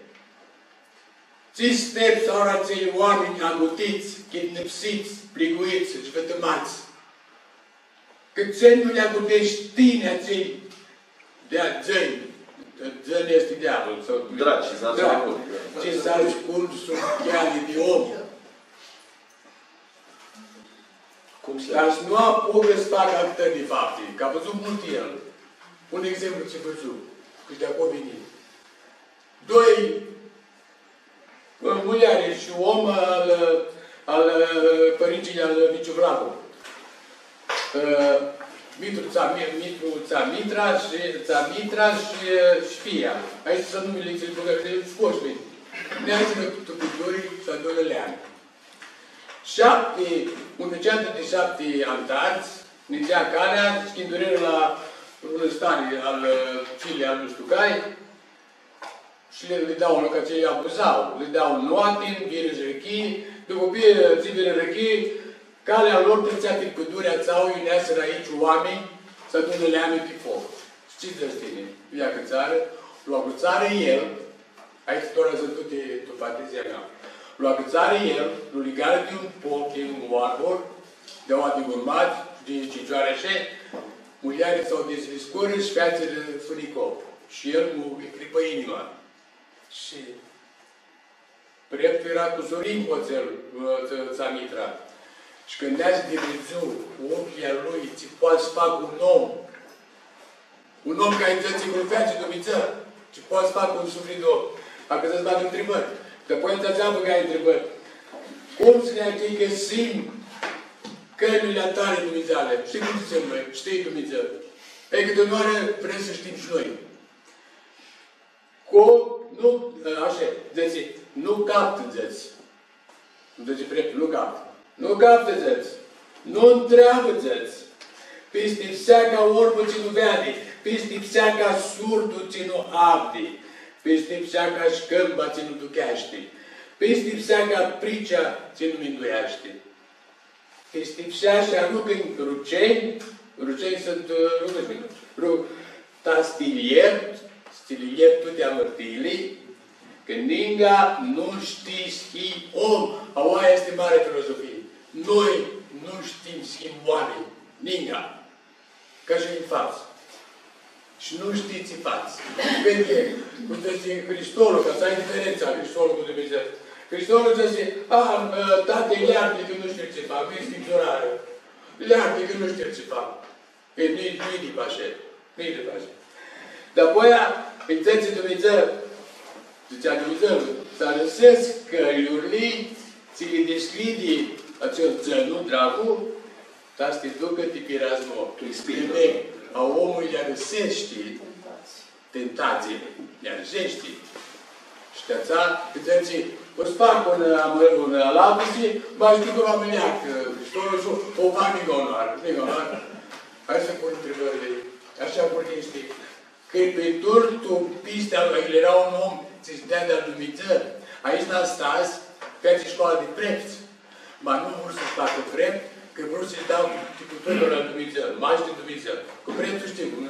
Tsi stepsi au atselj oaminj agutits, chidnãpsits, pliguits shi vãtãmats? Cãtse nu lj-aguteshti tini atselj di-a dzãnj? Dzãnj easti diavol, sau draci, s-ascund. Tsi s-ascund sub cheali di om. Cum s-, ca s-nu apucã s-facã ahtãri fapti, cã a vãzut multi el. Un exemplu tsi vãzu, cã di aclo vini. Doi, ã, muljari shi om al, al, ã, pãrintsãlji al Miciu Vlagu. Ã, Mitru Tsa-, Mi-, Mitru Tsamitra shi, Tsamitra shi, ã, shi fia. Aesti suntu numili tsi li bãgã, tsi li scosh, vini. Neatsã tu picioari shi adunã leanã. Shapti, unã ceantã di shapti antarts, Nidzea calea, s-chindurã la unã stari al, ã, filii al Lustucai, shi li, li dau, ca tsi li abuza, li dau noapti, viri rãchii, dupã pi, tsi viri rãchii, calea lor tritsea pi pãdurea atsea, iu neasirã aoatsi oaminj, s-adunã leamni pi foc. Shi tsi dzãts tini? Lu acãtsarã, lu acãtsarã el, aoatsi tora suntu tuti tu partea atsea. Lu acãtsarã el, lu ligarã di un poc, di un arbur, di aoa di gurmadz, di cicioari ashi, muljari s-u dizviscurã shi featsirã fãnico. Shi el mu lji cripã inima. Shi preftul eara cusurin cu atsel, ã, atsea, atsea mitra. Shi cãndu neasi di vidzu cu ocljilj a lui, tsi poati s-facã un om, un om cari dzãtsi cã lu featsi Dumnidzã, tsi poati s-facã un suflit di om. Acãtsã s-bagã ntribãri. Dapoaia tsi dzãtsi, bãgai ntribãri. Cum s-nã achicãsim cãljili a tali, Dumnidzale? Shtii cum dzãtsem noi? Shtii, Dumnidzã. E, cãti unãoarã vrem s-shtim shi noi. Cu, nu, ashi, dzãtsi, nu caftã, dzãtsi. Dzãtsi preftul, nu caftã. Nu caftã, dzãtsi. Nu ntreabã, dzãtsi. Pistipsea ca orbul tsi nu veadi, pistipsea ca surdul tsi nu avdi, pistipsea ca shcãmba tsi nu ducheashti, pistipsea ca pricea tsi nu mindueashti. Pistipsea shi arucã-nj rucenj, rucenj suntu, ã, rucãnj, ru-, ta s-ti ljertu, s-ti li ljertu tuti amãrtiili, cã ninga nu shtii s-hii om, aoa easti marea filozofii. Noi nu shtim s-him oaminj, ninga. Ca shi nj-fats. Shi nu shtii tsi fats. Vedz, cum dzãtsi Hristolu, ca s-ai diferentsa Hristolu cu Dumnidzã. Hristolu dzãtsi, a, ã, tati, ljartã-lj cã nu shtiu tsi fac, mi easti zburãri. Ljartã-lj cã nu shtiu tsi fac. E, nu-i, nu-i di pace. Nu-i di pace. Dapoaia, nj-dzãtsi Dumnidzã, dzãtsea Dumnidzã, s-alãsescu cãljurli, tsi li dishcljidi atsel dzãnu, dracu, ta s-ti ducã ti pirazmo. Tu ispitu. Di mea, a omlui lj-arãseashti tentatsiili, lj-arãseashti. Shi ti atsea, dzãtsi, o s-fac un, am, un alavisi, ma shtii cum am, ã, Hristolu, o fac di unãoarã, di unãoarã. Hai s-pun ntribãrli. Ashi cum easti. Cã pi turtu, pisti, el eara un om tsi s-deadi al Dumnidzã. Aestu Anastas, featsi shcoala di prefts. Ma nu vru s-facã preft, cã vru s-lji dea ti cutãrlu al Dumnidzã, mash di Dumnidzã. Cu preftul shtii cum,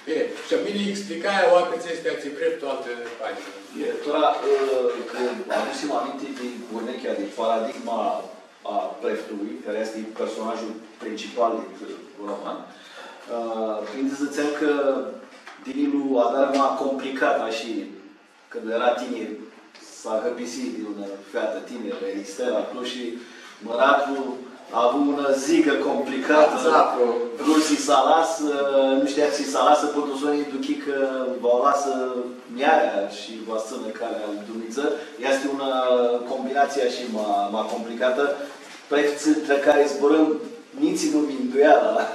e, shi mini lji explicai aoa cã tsi easti preftul altã paginã. E, tora, ã, cã adusim aminti di urmechea, di paradigma a preftului, cari easti personajul principal di roman, ã, prindi s-dzãtsem cã Dini lu adarã ma complicat, ashi, cãndu eara tinir, s-ahãpisi di unã featã tinirã, Estera, aclo, shi mãratlu avu unã zigã complicatã. Exact. Vru si s-alasã, nu shtia si s-alasã, pãn tu soni duchi cã va u alasã muljarea shi va s-tsãnã calea al Dumnidzã. Easti unã combinatsii shi ma, ma complicatã. Preftsãlj trã cari zburãm, nitsi nu minduea la,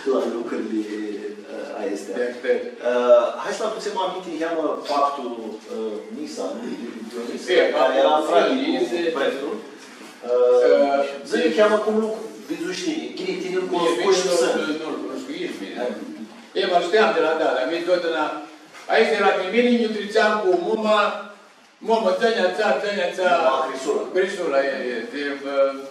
la lucrili, ã, aesti. Perfect. Ã, hai s-adutsem aminti niheamã pactul, ã, Nisa, nu? Dionisa, e, cari eara frati cu preftul. Ã, dzã-nj niheamã cum lu vidzushi, ghini, tini lu cunuscushi, nu, nu, nu-l cunuscui bini. E, ma shteam di la, da, dar mini tut la, aesti eara di mini, nj-u tritseam cu muma, Mumã, dzã-nj atsea, dzã-nj atsea. Muma Crisula. Crisula, e, e, e, ã,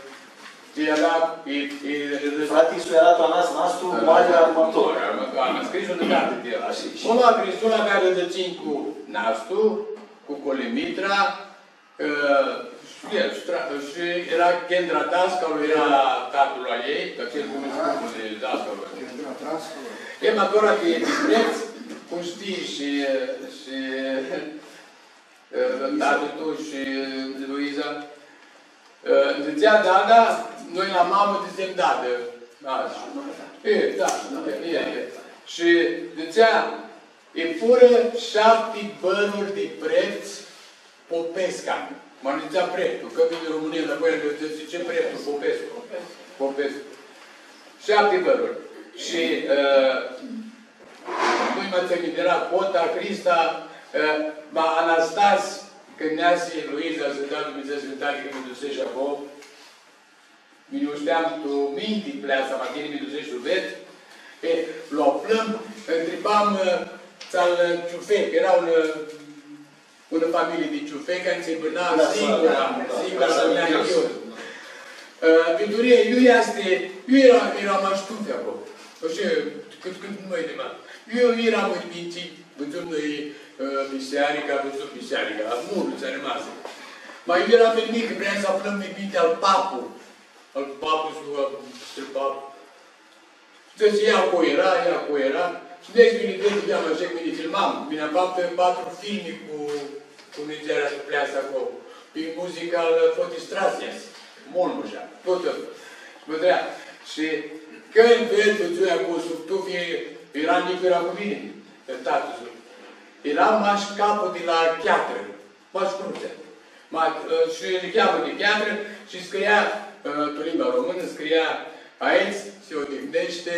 e, eara, e, e, e, frati-su eara tu a nas-, nastru, e, mari armãtor. Mari armãtor, a nas-, Crisula, da, di el. Ashi, shi muma Crisula, cari dzãtsi cu nastru, cu Colimitra, ã, shi el, stra-, shi eara Chendra Dascalu, eara tatãl a ljei, cã tsi-l cunuscu di dascalu. Chendra Dascalu. E, ma tora di, di prefts, cum shtii, shi, shi, Ã, tatã, tu shi Luiza. Ã, dzãtsea dada, noi la mamã dzãtsem dadã. Ashi. E, da, e, e, e. Shi dzãtsea, e, furã shapti bãruri di prefts Popescu. Ma nu dzãtsea preftul, cã vini Romãnia, dar voi dzãtsi, tsi preftul? Popescu. Popescu. Shapti bãruri. Shi, ã, nu-i ma tsãni, eara Cota, Crista, ã, ma Anastas, cãndu neasi Luiza, s-da Dumnidzã sãnãtati, cã mi duseshi aclo, Mini u shteam tu minti, pleasa, ma ghini mi dusesh s-u ved. E, lu aflãm, ntribam, ã, tsi-al Ciufe, cã eara unã, unã familii di Ciufe, cari s-bãna singura, singura, bãna singura. Ã, Victorie, iu easti, iu eara, eara mash tufi aclo. Nu shtiu, cãt, cãt noi di ma. Iu earam mãrmici, vidzum noi, ã, bisearica, vidzum bisearica, murlu tsi armasi. Ma iu earam mãrmic, vream s-aflãm di minti al papu, al papu s-, al papu. Dzãtsi, ia aclo eara, ia aclo eara. Shi deci mini, deci, ia, ashi, mini filmam. Mini am faptã patru filmi cu, cu nidzearea shi pleasa aclo. Pi muzica al Fotis Strasias. Multu mushat. Tutã. Shi mutrea. Shi cãndu vedz, vidzui aclo sub tufi, eara, nicu eara cu mini, e, tatã-su. Eara mash capul di la cheatrã. Mash cum se. Ma, ã, shi di cheamã di cheatrã shi scria, ã, tu limba românã, scria: „Aici se odihnește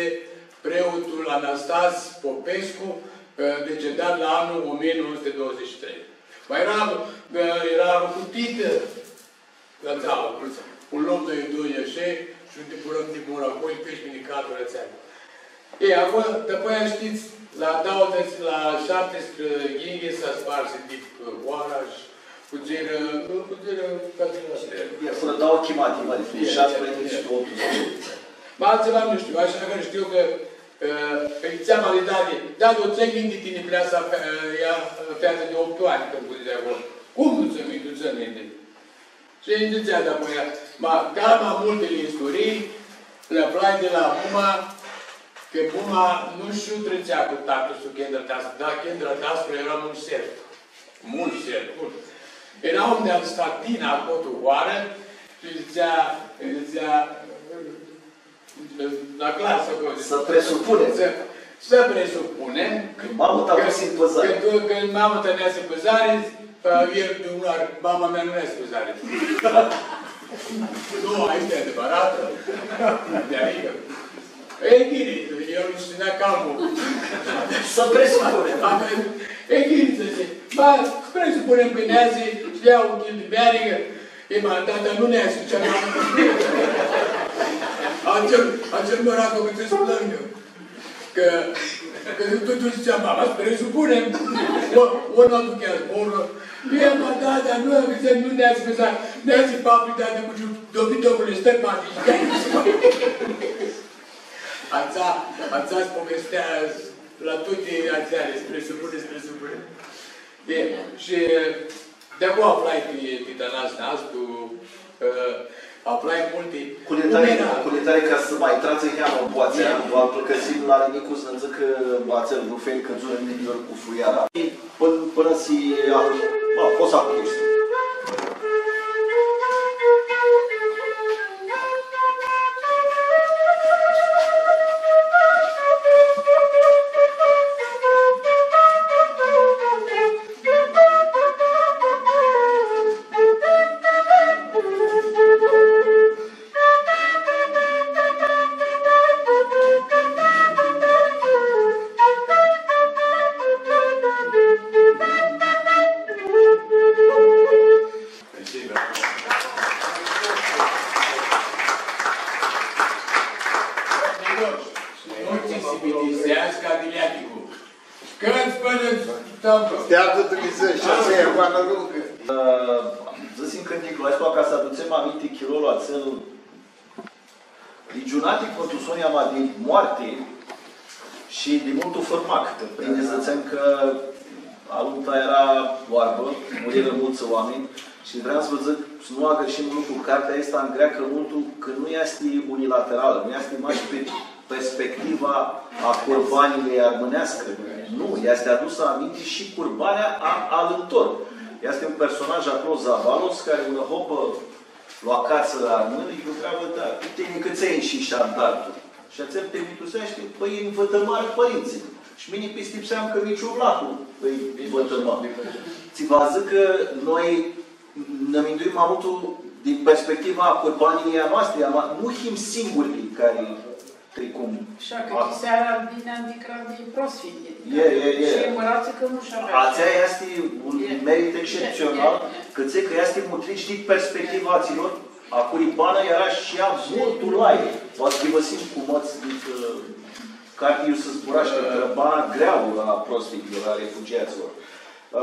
preotul Anastas Popescu, ã, decedat la anul o mie nouă sute douăzeci și trei.” Ma eara, ã, eara rucutitã, ã, atsea, un loc di doi ashi, shi un tipurãm di mur aclo, shi peshti mini capul atsea. E, aclo, dapoaia, shtits, la dauãdzãts, la shaptisprãyinghits s-sparsi dip hoara shi fudzirã, fudzirã ca di la... E, fãrã dauã chimati mãri, e, shaptisprãyinghits shi tu optu. Ma altsiva nu shtiu, ashi cã shtiu cã, ã, ãlj dzãtseam ali dadi, dadi, u tsãn minti tini, pleasa, ã, ea, featã di optu anj, cãndu fudzea aclo. Cum nu tsãn minti? U tsãn minti. Shi nji dzãtsea dapoaia, ma, cama multili isturii li aflai di la muma, cã muma nu sh-u tritsea cu tatã-su, cãndu a tas-, da, cãndu a tas-, eara multu sert. Multu sert, multu. Eara un di-al Statina, aclo tu hoarã, shi dzãtsea, dzãtsea, La clasã, cum dzãts? Să presupunem. Să, să presupunem cã mamã ta dusi tu pãzari. Cã, cã mamã ta neasi tu pãzari, ã, el di unã oarã, mama mea nu neasi tu pãzari. Nu, aestã e adevăratã. Di adicã. E, ghini, el nu shtia calmu. Să presupunem. E, ghini, dzãtsi. Ma, presupunem cã neasi, shi lja un chil di bearigã, E, ma, tata nu neasi, dzãtsea, atsel, atsel mãrac, cã s-plãngã. Cã, cã tu, tu dzãtsea, mama, presupunem, o, o nu aduchea zborlu. E, ma, tata, nu, dzãtsea, nu neasi, dzãtsea, neasi papu, tata, cu dobi, dobule, stai, papi. Atsea, atsea s-povestea la tuti atseali, s-presupune, s-presupune. E, shi di aclo aflai pi, pi Tănase Nastu, ã, aflai multi. Cum eara? Cu litari, cu litari, ca s-ma trats niheamã boatsea, da, doar cã s-nã dzãcã atsel rufel cãdzu ãn minti cu fuiara. Pãnã, pãnã s-, a, a, pots s-apuchi. Nu tsi s-bitiseascã ca di leaticlu. Cãndu pãnã s-, Steaptã Dumnidzã shi atsea e banã lungã. Ã, dzãsim cãnticlu aestu ca s-adutsem aminti chirolu atsel di giunati, cãndu soni ama di moarti shi di multu fãrmac, cã prindi dzãtsem cã alumta eara oarbã, murirã multsã oaminj, shi vream s-vã dzãc, s-nu agãrshim un lucru, cartea aestã ngreacã multu cã nu easti unilateralã, nu easti mash pi perspectiva a curbanilei armãneascã. Nu, easti adusã aminti shi curbanea a alãntor. Easti un personaj aclo, Zavalos, cari unã hopã lu acatsã armãnjlji, lji ntreabã, da, cu tini cãtse inshi shi andartul? Shi atsel ti mituseashti, pãi, nj-vãtãmarã pãrintsãlj. Shi mini pistipseam cã Miciu Vlahu lji vãtãma. Tsi va dzãc cã noi nã minduim ma multu din perspectiva a curbanilei a noastri, ama nu him singurlji cari tricum. Shi cã chisea Albina di crambi prosfinti. E, e, e. Shi mãratã cã nu sh-avea. Atsea easti un merit exceptsional, cã tsi, cã easti mutrit shi di perspectiva a atsilor A curi banã eara shi ea multu lai. Va s-ghivãsim cumãts dit, ã, carti iu s-zburashti, ã, trã bana greauã a prostilor, a refugiatslor. Ã,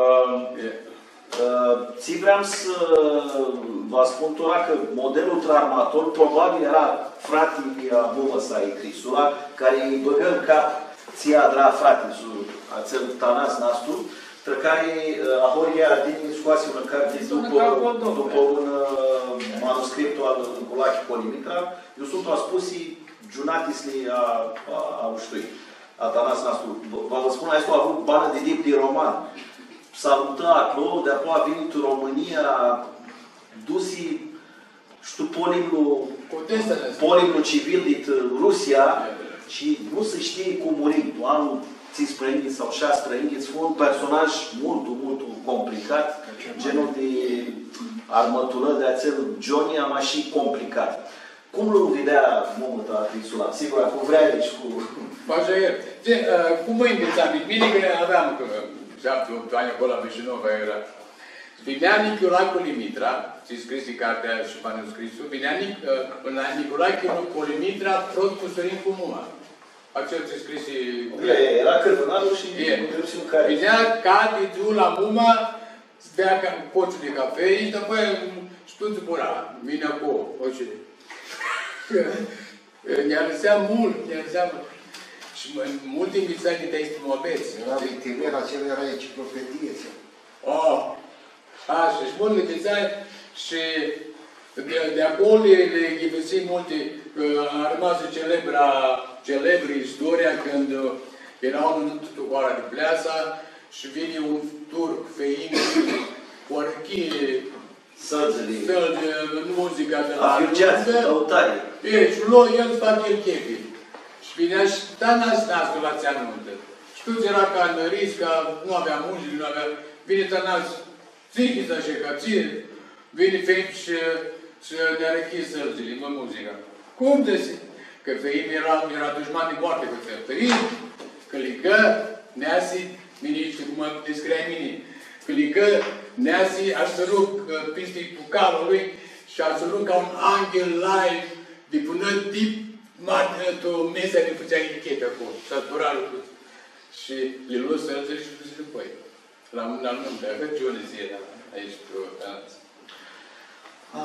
ã, tsi vream s-vã spun tora cã modelul trã armator probabil eara frati a mumã-sa, Crisula, cari lji bãgã tu cap tsi adra frati-su, atsel Tanas Nastru, trã cari, ã, ahoryea Ardini scoasi unã carti dupã, dupã un, ã, manuscriptu al Nicolae Colimitra, iu suntu aspusi giunatisli a, a, a ushtui, a Tanas Nastru. Va, va vã spun, aestu avu banã di dip di roman. S-alumtã aclo, di-apoea vini tu Romãnia, dusi, shtiu, polimlu, polimlu civil dit Rusia, shi nu si shtii cum muri. Tu anlu tsisprãyinghits sau shasprãyinghits, fu un personaj multu, multu complicat, genul di armãtulã di atsel Johnny, ama shi complicat. Cum lu videa mumã-ta Crisula? Sigur, cu vreari shi cu... Poati e. Tsi, ã, cum nvitsam? Mini cã aveam, ã, shapti, optu anj aclo, la Vișinova eara. Vinea Nicolae Colimitra, tsi scrisi cartea shi manuscriptul, vinea Nic-, ã, la Nicolae Colimitra, prot cu Sorin cu muma. Atsel tsi scrisi. E, eara cãrvãnarlu shi... E. Vinea cati tu la muma, s-bea ca, cociu di cafei, shi dupã atsea, shi tu zbura, mini aclo, orice. Nj-arãsea multu, nj-arãsea multu. Shi mã, multi nvitsai di aesti muabets. Eara vitiver, atsel eara enciclopedie, atsel. Oh! A, shi, shi multi nvitsai shi di, di aclo li, li ghivãsii multi, ã, armasi celebra, celebri istoria cãndu, ã, eara unã nuntsã tu hoara di Pleasa shi vini un turc, feimea, cu arãchii, sãldzili, sãldzili, muzica di la nuntsã. Afiurgeats, cãutari. E, shi lo el s-fatsi el chefi. Shi vinea shi Tanas Nastru la atsea nuntsã. Shi tuts eara ca nãris, cã nu avea muzicã, nu avea, vini Tanas, tsi hits ashi, ca tsi, vini feimea shi, shi nã arãchii sãldzili, mã, muzica. Cum dzãsi? Cã feimea eara, eara dushman di moarti cu tsi. Feimea, cãlicã, neasi, mini, shtii cum mi discriai mini, cãlicã, neasi, asãlu, ã, pisti cu calul a lui shi asãlu ca un anghel lai, di pãnã di ma-, tu mesa di fãtsea inicheti aclo, s-zbura lucru. Shi li lo sãldzili shi dusi dupã el. La un, la un, la Crãciun, dzãc, la, aoatsi, tu, da. A,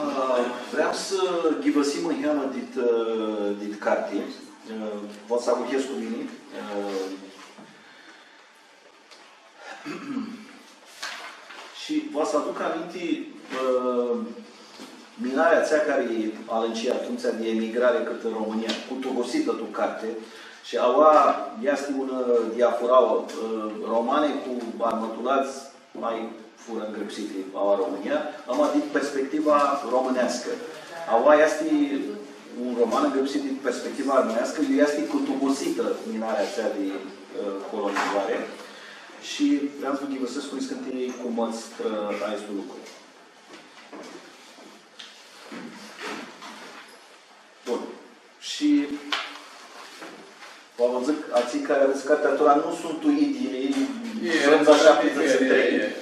vream s-ghivãsim niheamã dit, ã, dit carti. Ã, va s-avuchescu cu mini. Ã, shi va s-aduc aminti, ã, minarea atsea cari alãnci atumtsea di emigrari cãtã Romãnia, cu Tugositã tu carti, shi aua easti unã diafurauã, ã, romani cu armãtulats ma furã ngrãpsiti aua Romãnia, ama di perspectiva romãneascã. Aua easti un roman ngrãpsit di perspectiva romãneascã, iu easti cu Tugositã minarea atsea di, ã, colonizari. Shi vream s-vã ghivãsescu niscãnti cumãts trã aestu lucru. Bun. Shi va vã dzãc, atselj cari avets cartea tora, nu suntu idyili, frãndza shaptidzãts shi trei.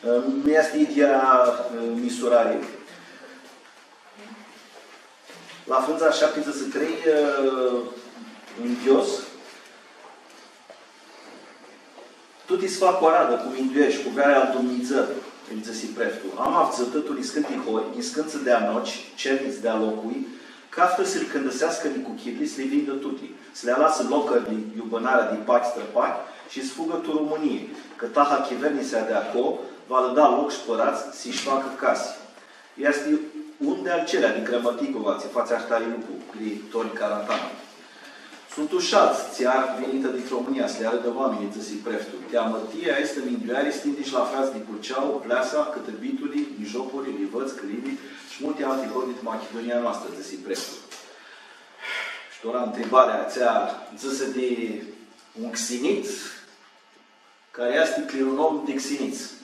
Nu easti idyea, ã, misurari. La frãndza shaptidzãts shi trei, ã, nghios, Tuti s-fac cu aradã, cu mindueshti, cu vrearea al Dumnidzã, lji dzãsi preftul. Am avdzãtã tu niscãnti hori, niscãntsã di anoci, celnits di a loclui, caftã s-lji cãndãseascã nicuchirli, s-li vindã tuti, s-li alasã locãrli iu bãnarã di pac strãpac shi s-fugã tu Romãnii, cã taha chivernisea di aclo va lã da loc sh-pãradz s-shi facã casi. Easti un di altsea di Gramaticova, tsi fatsi ahtari lucru, gri Toni Caratana. Suntu shi altsã, tsi ar vinitã dit Romãnia, s-li arãdã oaminjlji, dzãsi preftul. Ti amãrtii aestã mindueari s-tindi shi la frats di Purceau, Pleasa, Cãtãbituli, Mijopuri, Livãdz, Cãlivi shi multi alti hori dit Machidunia a noastrã, dzãsi preftul. Shi tora ntribarea atsea dzãsã di un xinit, cari easti clirunom di xinits.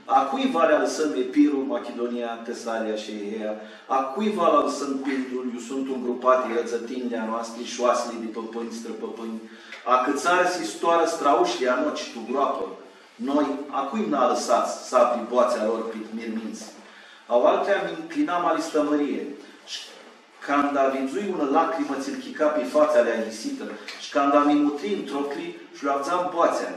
A cui va li alãsãm Epirul, Machidunia, Tesalia shi Ehea? A cui va li alãsãm Pindul, iu suntu ngrupati rãdzãtinjli a noastri, shoasili di pãpãnj, strãpãpãnj, acãtsarã si s-toarã straushilji a noci tu groapã? Noi, a cui nã alãsats, s-apri boatsea lor pit mirmintsã? Aoaltea mi ncljinam ali Stãmãrie, Shi canda vidzui unã lacrimã tsi-lj chica pi fatsa aeaisitã, shi canda mi mutri ntr-oclji shi lu avdzam boatsea,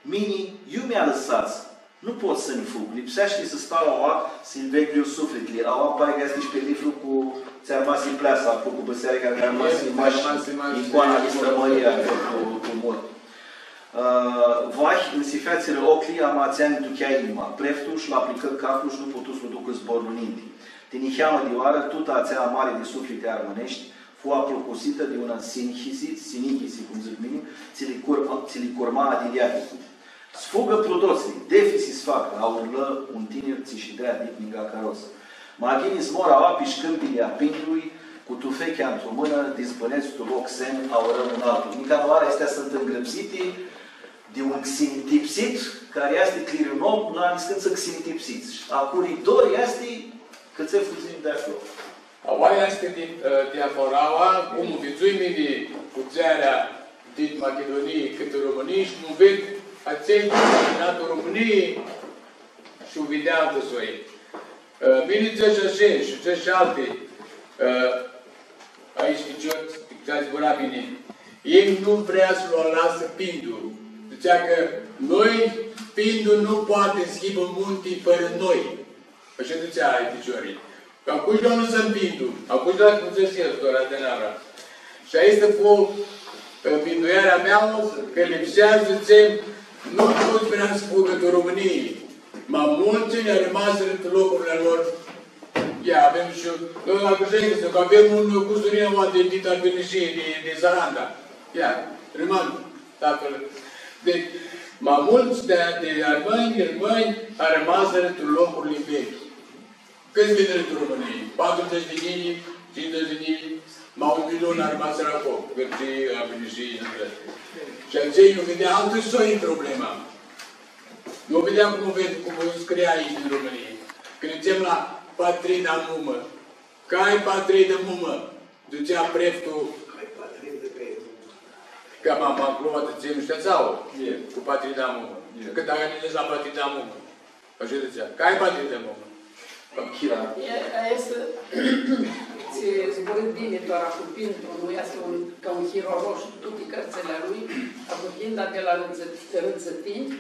mini, iu mi alãsats? Nu pot s-nji fug, lipseashti s-stau aoa, s-nji veglu suflitli, aoa pari cã easti shi peliflu cu tsi armasi Pleasa, aclo cu bãsearica cari armasi mash icoana di Strãmãria, aclo cu, cu mor. Ã, vahi, nji si featsirã oclji, ama atsea nj-duchea inima. Preftul sh-lu aplicã caplu shi nu putu s-lu ducã zborlu ninti. Ti niheamã di oarã, tutã atsea amari di sufliti armãneshti fu aplucusitã di unã sinhisi, sinihisi, cum dzãc mini, tsi li cur-, tsi li curma adiliaticlu. S-fugã prudotslji, defi si s-facã, aurlã un tinir tsi shidea dit ningã caros. Ma ghini s-mor aoa pi shcãmbili a Pindului, cu tufechea ntr-unã mãnã, di zbãnets tu loc semn, aurlã un altu. Nica nu ari, aesti suntu ngrãpsiti di un xintipsit, cari easti clirinom la niscãntsã xintipsits. A curi dor easti cã tsi fudzim di aclo. Aoa easti di, ã, diaforaua, cum vidzui mini fudzearea dit Machidunii cãtã Romãnii shi cum ved atselj tsi vinirã tu Romãnii shi u videa altã soi. Ã, mini dzãc ashi shi dzãc shi alti, ã, aeshti ficiori, cari zbura mini. Elj nu vrea s-lu alasã Pindu. Dzãtsea cã noi, Pindu nu poati s-hibã munti fãrã noi. Ashi dzãtsea ai ficiori. Cã acush nu alãsãm Pindu, acush la cum dzãsi el, tora di nara. Shi aestã fu, ã, minduearea mea, cã lipsea s-dzãtsem, nu tuts vrea s-fugã tu Romãnii, ma multsã nj-armasirã tu locurli a lor. Ia, avem shi, ã, acush dzãc cã avem un cusurin aoa di, di Arbinishii, di, di Saranda. Ia, Riman, tatãl. Deci, ma multsã di, di armãnj, armãnj, armasirã tu locurli vechi. Cãts vinirã tu Romãnii? Patrudzãts di njilji, tsindzãts di njilji, ma un milion armasirã aclo, Gãrtsii, Arbinishii, shi atselj u videa altã soi problema. Nu u videa cum u ved, cum u scrie aoa din Romãnii. Cãndu dzãtsem la patrida mumã, cã ai patrida mumã, dzãtsea preftul, cã ma, ma, aclo dzãtsem, shtii, atsea, e, cu patrida mumã. E. Cãndu dzãts la patrida mumã. Ashi dzãtsea, cã ai patrida mumã. Chira. E, aestã, tsi zburãt bini tora cu Pindu, nu easti un, ca un hir orosh, tuti cãrtsãli a lui, a cu Pinda di la Rãdzã-, Rãdzãtinj.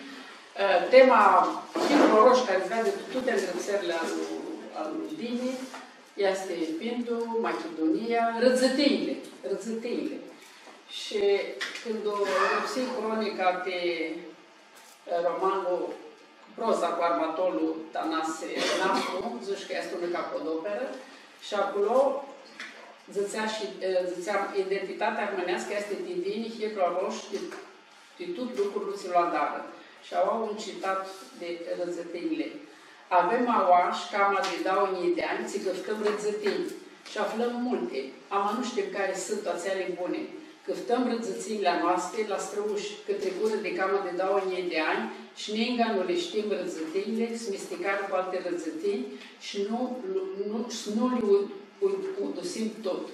E, tema hir orosh cari s-veadi tu tuti ngrãpserli a lui, a lui Dini, easti Pindu, Machidunia, Rãdzãtinjli, Rãdzãtinjli. Shi cãndu ngrãpsii cronica ti romanlu, proza cu armatolu Tanase Nastru, dzãsh cã easti unã capodoperã, shi aclo dzãtsea shi, e, dzãtseam, identitatea armãneascã easti ti Dini, hirlu arosh, ti, ti tut lucrul tsi lu adarã. Shi aoa un citat di Rãdzãtinjli. Avem aoa sh-cama di dauã njilji di anj, tsi cãftãm rãdzãtinj, shi aflãm multi, ama nu shtim cari suntu atseali buni. Cãftãm rãdzãtsinjli a noasti la strãushi, cã tricurã di cama di dauã njilji di anj, shi ninga nu li shtim rãdzãtinjli, s-misticarã cu alti rãdzãtinj, shi nu, nu, s-nu li u-, u-, udusim tut.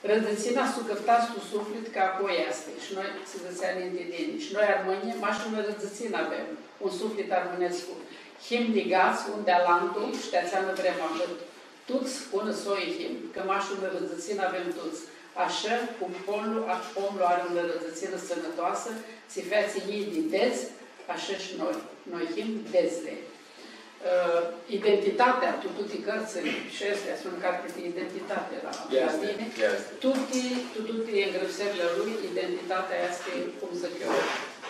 Rãdzãtsina s-u cãftats tu suflit, cã aclo easti. Shi noi, tsi dzãtsea ninti Dini, shi noi armãnjlji, mash unã rãdzãtsinã avem, un suflit armãnescu. Him ligats un di alantu, shi ti atsea nã vrem ahãt. Tuts unã soi him, cã mash unã rãdzãtsinã avem tuts. Ashã cum pomlu, a, pomlu ari unã rãdzãtsinã sãnãtoasã, tsi featsi njilji di dedz, ashã shi noi. Noi him dedzli. Ã, identitatea, tu tuti cãrtsãli, shi aestã easti unã carti di identitati la, la Dini. Easti, easti. Tuti, tu tuti ngrãpserli a lui, identitatea easti, cum dzãc eu,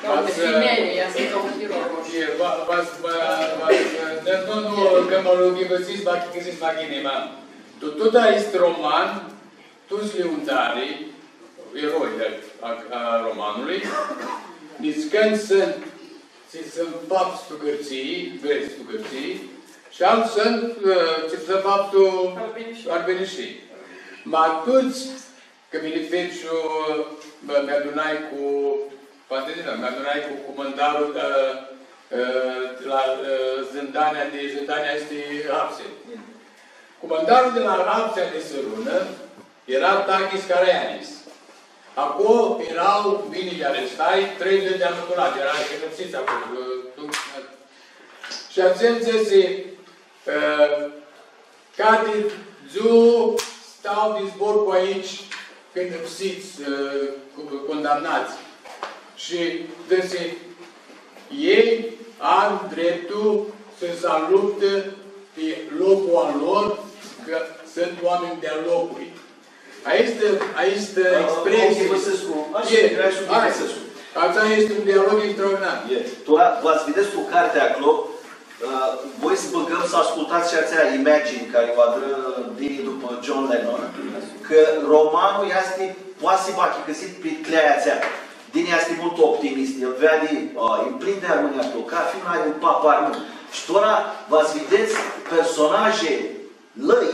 ca un definiri, easti ca un hir orosh. E, va, va, va, va, nu, nu, cã mã lu ghivãsits, va ghivãsits ma ghini, ma. Tu, tu, da, easti roman, tuts liuntarlji, eroi a, a, a romanlui, niscãntsã suntu, tsi suntu fapts tu Gãrtsii, verdzã tu Gãrtsii, shi altsã suntu, ã, tsi suntu fapts tu Arbinishii. Arbinishii. Ma tuts, cã mini feci, ã, mi adunai cu, pandemia, mi adunai cu cumandarlu, ã, ã, la, ã, zãndanea di, zãndanea easti hapsi. Cumandarlu di la hapsea di Sãrunã, eara Takis Karaianis. Aclo eara, mini lj-arestai, treidzãts di amãtulats, eara pedepsits aclo, ã, tu, shi atsel dzãsi, ã, cati dzuã Stau di zbor cu aici, cãndãpsits, ã, cu, condamnats. Shi dzãsi, elj au dreptul s-aluptã pi loclu a lor, cã suntu oaminj di-a loclui. Aestã, aestã expresii. Ghivãsescu, ashi, e, eara shi hai. Ghivãsescu. Atsea easti un dialog extraordinar. E, tora, va s-videts tu cartea aclo, ã, voi s-bãgãm s-ascultats shi atsea Imagine, cari u adrã Dini dupã John Lennon, cã romanlu easti, poati s-hibã achicãsit pi cljeaia atsea. Dini easti multu optimist, el veadi, ã, e plin di armãnj aclo, cathi un ari un pap armãn. Shi tora va s-videts personaje lãi,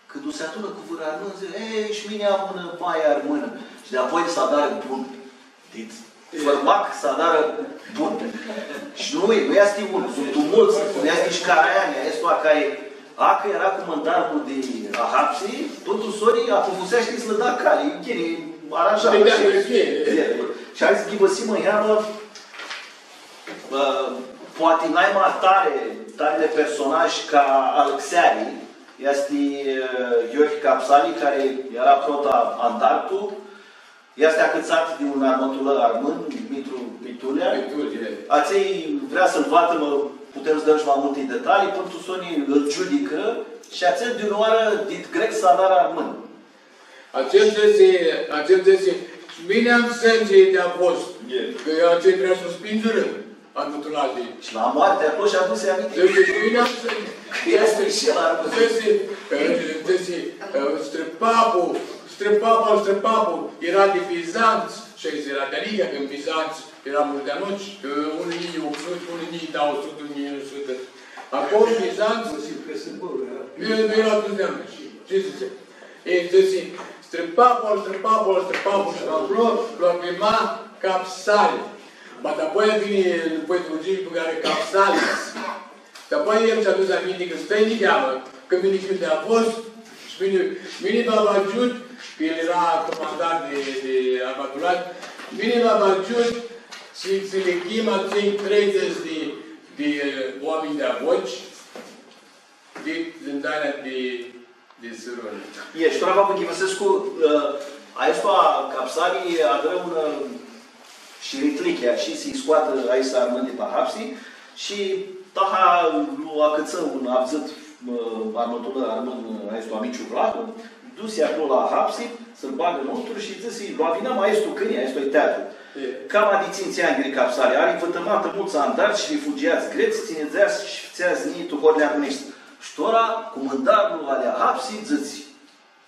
cãndu s-adunã cu vãrã armãn, dzãc, „E, shi mini am unã maia armãnã.” Shi di-apoi s-adarã bun. Dit fãrmac s-adarã bun. Shi nu, nu easti un, suntu multsã, cum easti shi Caraiani, aestu cari, acã eara cumandarlu di ahapsi, pãn tu soni, apufuseashti s-lã da cali, ghini, aranjat. Păi da, shi, e, e. E, shi hai s-ghivãsim niheamã, ã, poati naima tari, tari di personaj ca alãxeari, easti, ã, Gheorghi Capsali, cari eara prota andartu, easti acãtsat di un armãtulã armãn, Mitru Pitulea. Pitulea. Atselj vrea s-lu vatãmã, putem s-dãm shi ma multi detalii, pãn tu soni ãl giudicã shi atselj di unãoarã dit grec s-adarã armãn. Atsel dzãsi, atsel dzãsi, „Shi mini am sãndzi di-a vostu.” E. Cã atselj vrea s-lu spindzurã. Armãtulati. Shi la moarti, aclo shi adusi aminti. Dzãsi, „Mini am sãndzi.” Easti shi el armãn. Dzãsi, dzãsi, strãpaplu, strãpaplu, strãpaplu, eara di Bizanț, shi eara di alinga, cã tu Bizanț eara multu di anuts, unã njilji optu suti, unã njilji dauã suti, unã njilji nauã suti. Aclo, tu Bizanț, nu, nu eara tuts di anuts. Tsi dzãtsi? E, dzãsi, strãpaplu, strãpaplu, strãpaplu, shi aclo, lu aclima Capsali. Ma dapoaia vini, dupã trei dzãli, bãgarã Capsalis. Dapoaia el s-adusi aminti cã stai niheamã, cã mini hiu di-a vostu, shi mini, mini va vã agiut, cã el eara comandant di, di armãtulati, mini va vã agiut, shi s-li chim atselj treidzãts di, di, eh, oaminj di-a vostu, di, din Dania di, di Sãrunã. E, shi tora va vã ghivãsescu, ã, aestu Capsali adrã unã, ã, shiritlichi, shi s-lji scoatã aeshti armãnj di pi ahapsi, shi taha lu acãtsã un avdzãt, ã, armãtulã armãn, aestu Miciu Vlahu, dusi aclo la ahapsi, s-lu bagã nuntru shi dzãsi, lu avinãm aestu cãni, aestu-i teatru. E. Cama di tsintsi anj gri Capsali, ari vãtãmatã multsã andarts shi rifugiats grets, tsi nidzea shi fãtsea znjii tu horli armãneshti. Shi tora, cumandarlu ali ahapsi dzãtsi: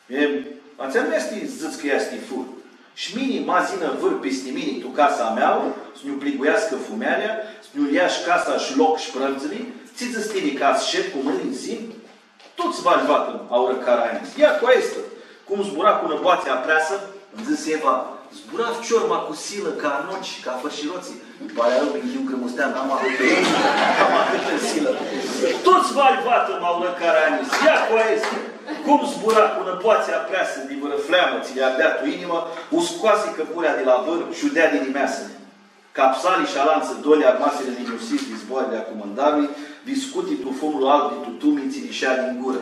„E, atsea nu easti, dzãts cã easti fur. Shi mini, ma s-yinã vãr pisti mini tu casa a mea, s-nj-u pliguiascã fumealja, s-nj-u ljea shi casa shi loc shi prãvdzãli, tsi dzãts tini ca s-shed cu mãnjli nsin?” „Tuts va-lj vatãm, aurã Caranis. Ia cu aestã, cum zbura cu nãpoatsea apreasã, dzãsi Eva, zbura ficior ma cu silã ca arnoci, ca fãrshirotslji.” Ãnj pari arãu, minduiu cã mustea, n-am ahãtã, n-am ahãtã silã. „Tuts va-lj vatãm, aurã Caranis. Ia cu aestã, cum zbura cu nãpoatsea apreasã di vãrã fleamã, tsi lj-ardea tu inimã, u scoasi cãpurea di la vãr shi u deadi nimeasãlji.” Capsali shi alantsã doi armasirã ninusits di zboarãli a cumandarlui, viscuti tu fumlu alb di tutumi tsi lj-ishea din gurã.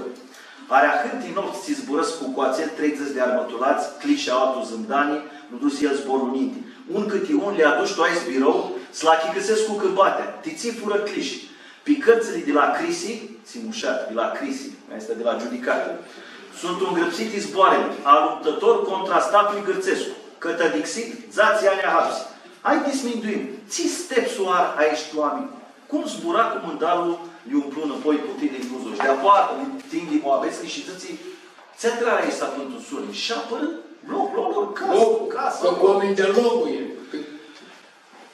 Ari ahãnti nopts tsi zburãscu cu atselj treidzãts di armãtulats, clishi a altu zãmdani, lu dusi el zborlu ninti. Un cãti un li adush tu aestu birou, s-lã achicãsescu cãbatea, ti tsi furã clishi. Pi cãrtsãli di la Crisi, tsi mushat, di la Crisi, aestã di la giudicatã, suntu ngrãpsiti zboarãli, aluptãtor contra statlu gãrtsescu, cãtãdixit, dzatsi anj ahapsi. Haidi s-minduim, tsi stepsu ari aeshti oaminj? Cum zbura cumandarlu, lj-umplu nãpoi putearli di muzo. Shi di-apoea, tindi muabetsli shi dzãtsi, tsi adrarã aeshti pãn tu soni? Shi apãrã loc, loc, loc, casã, casã, loc, oaminj di loclu, e.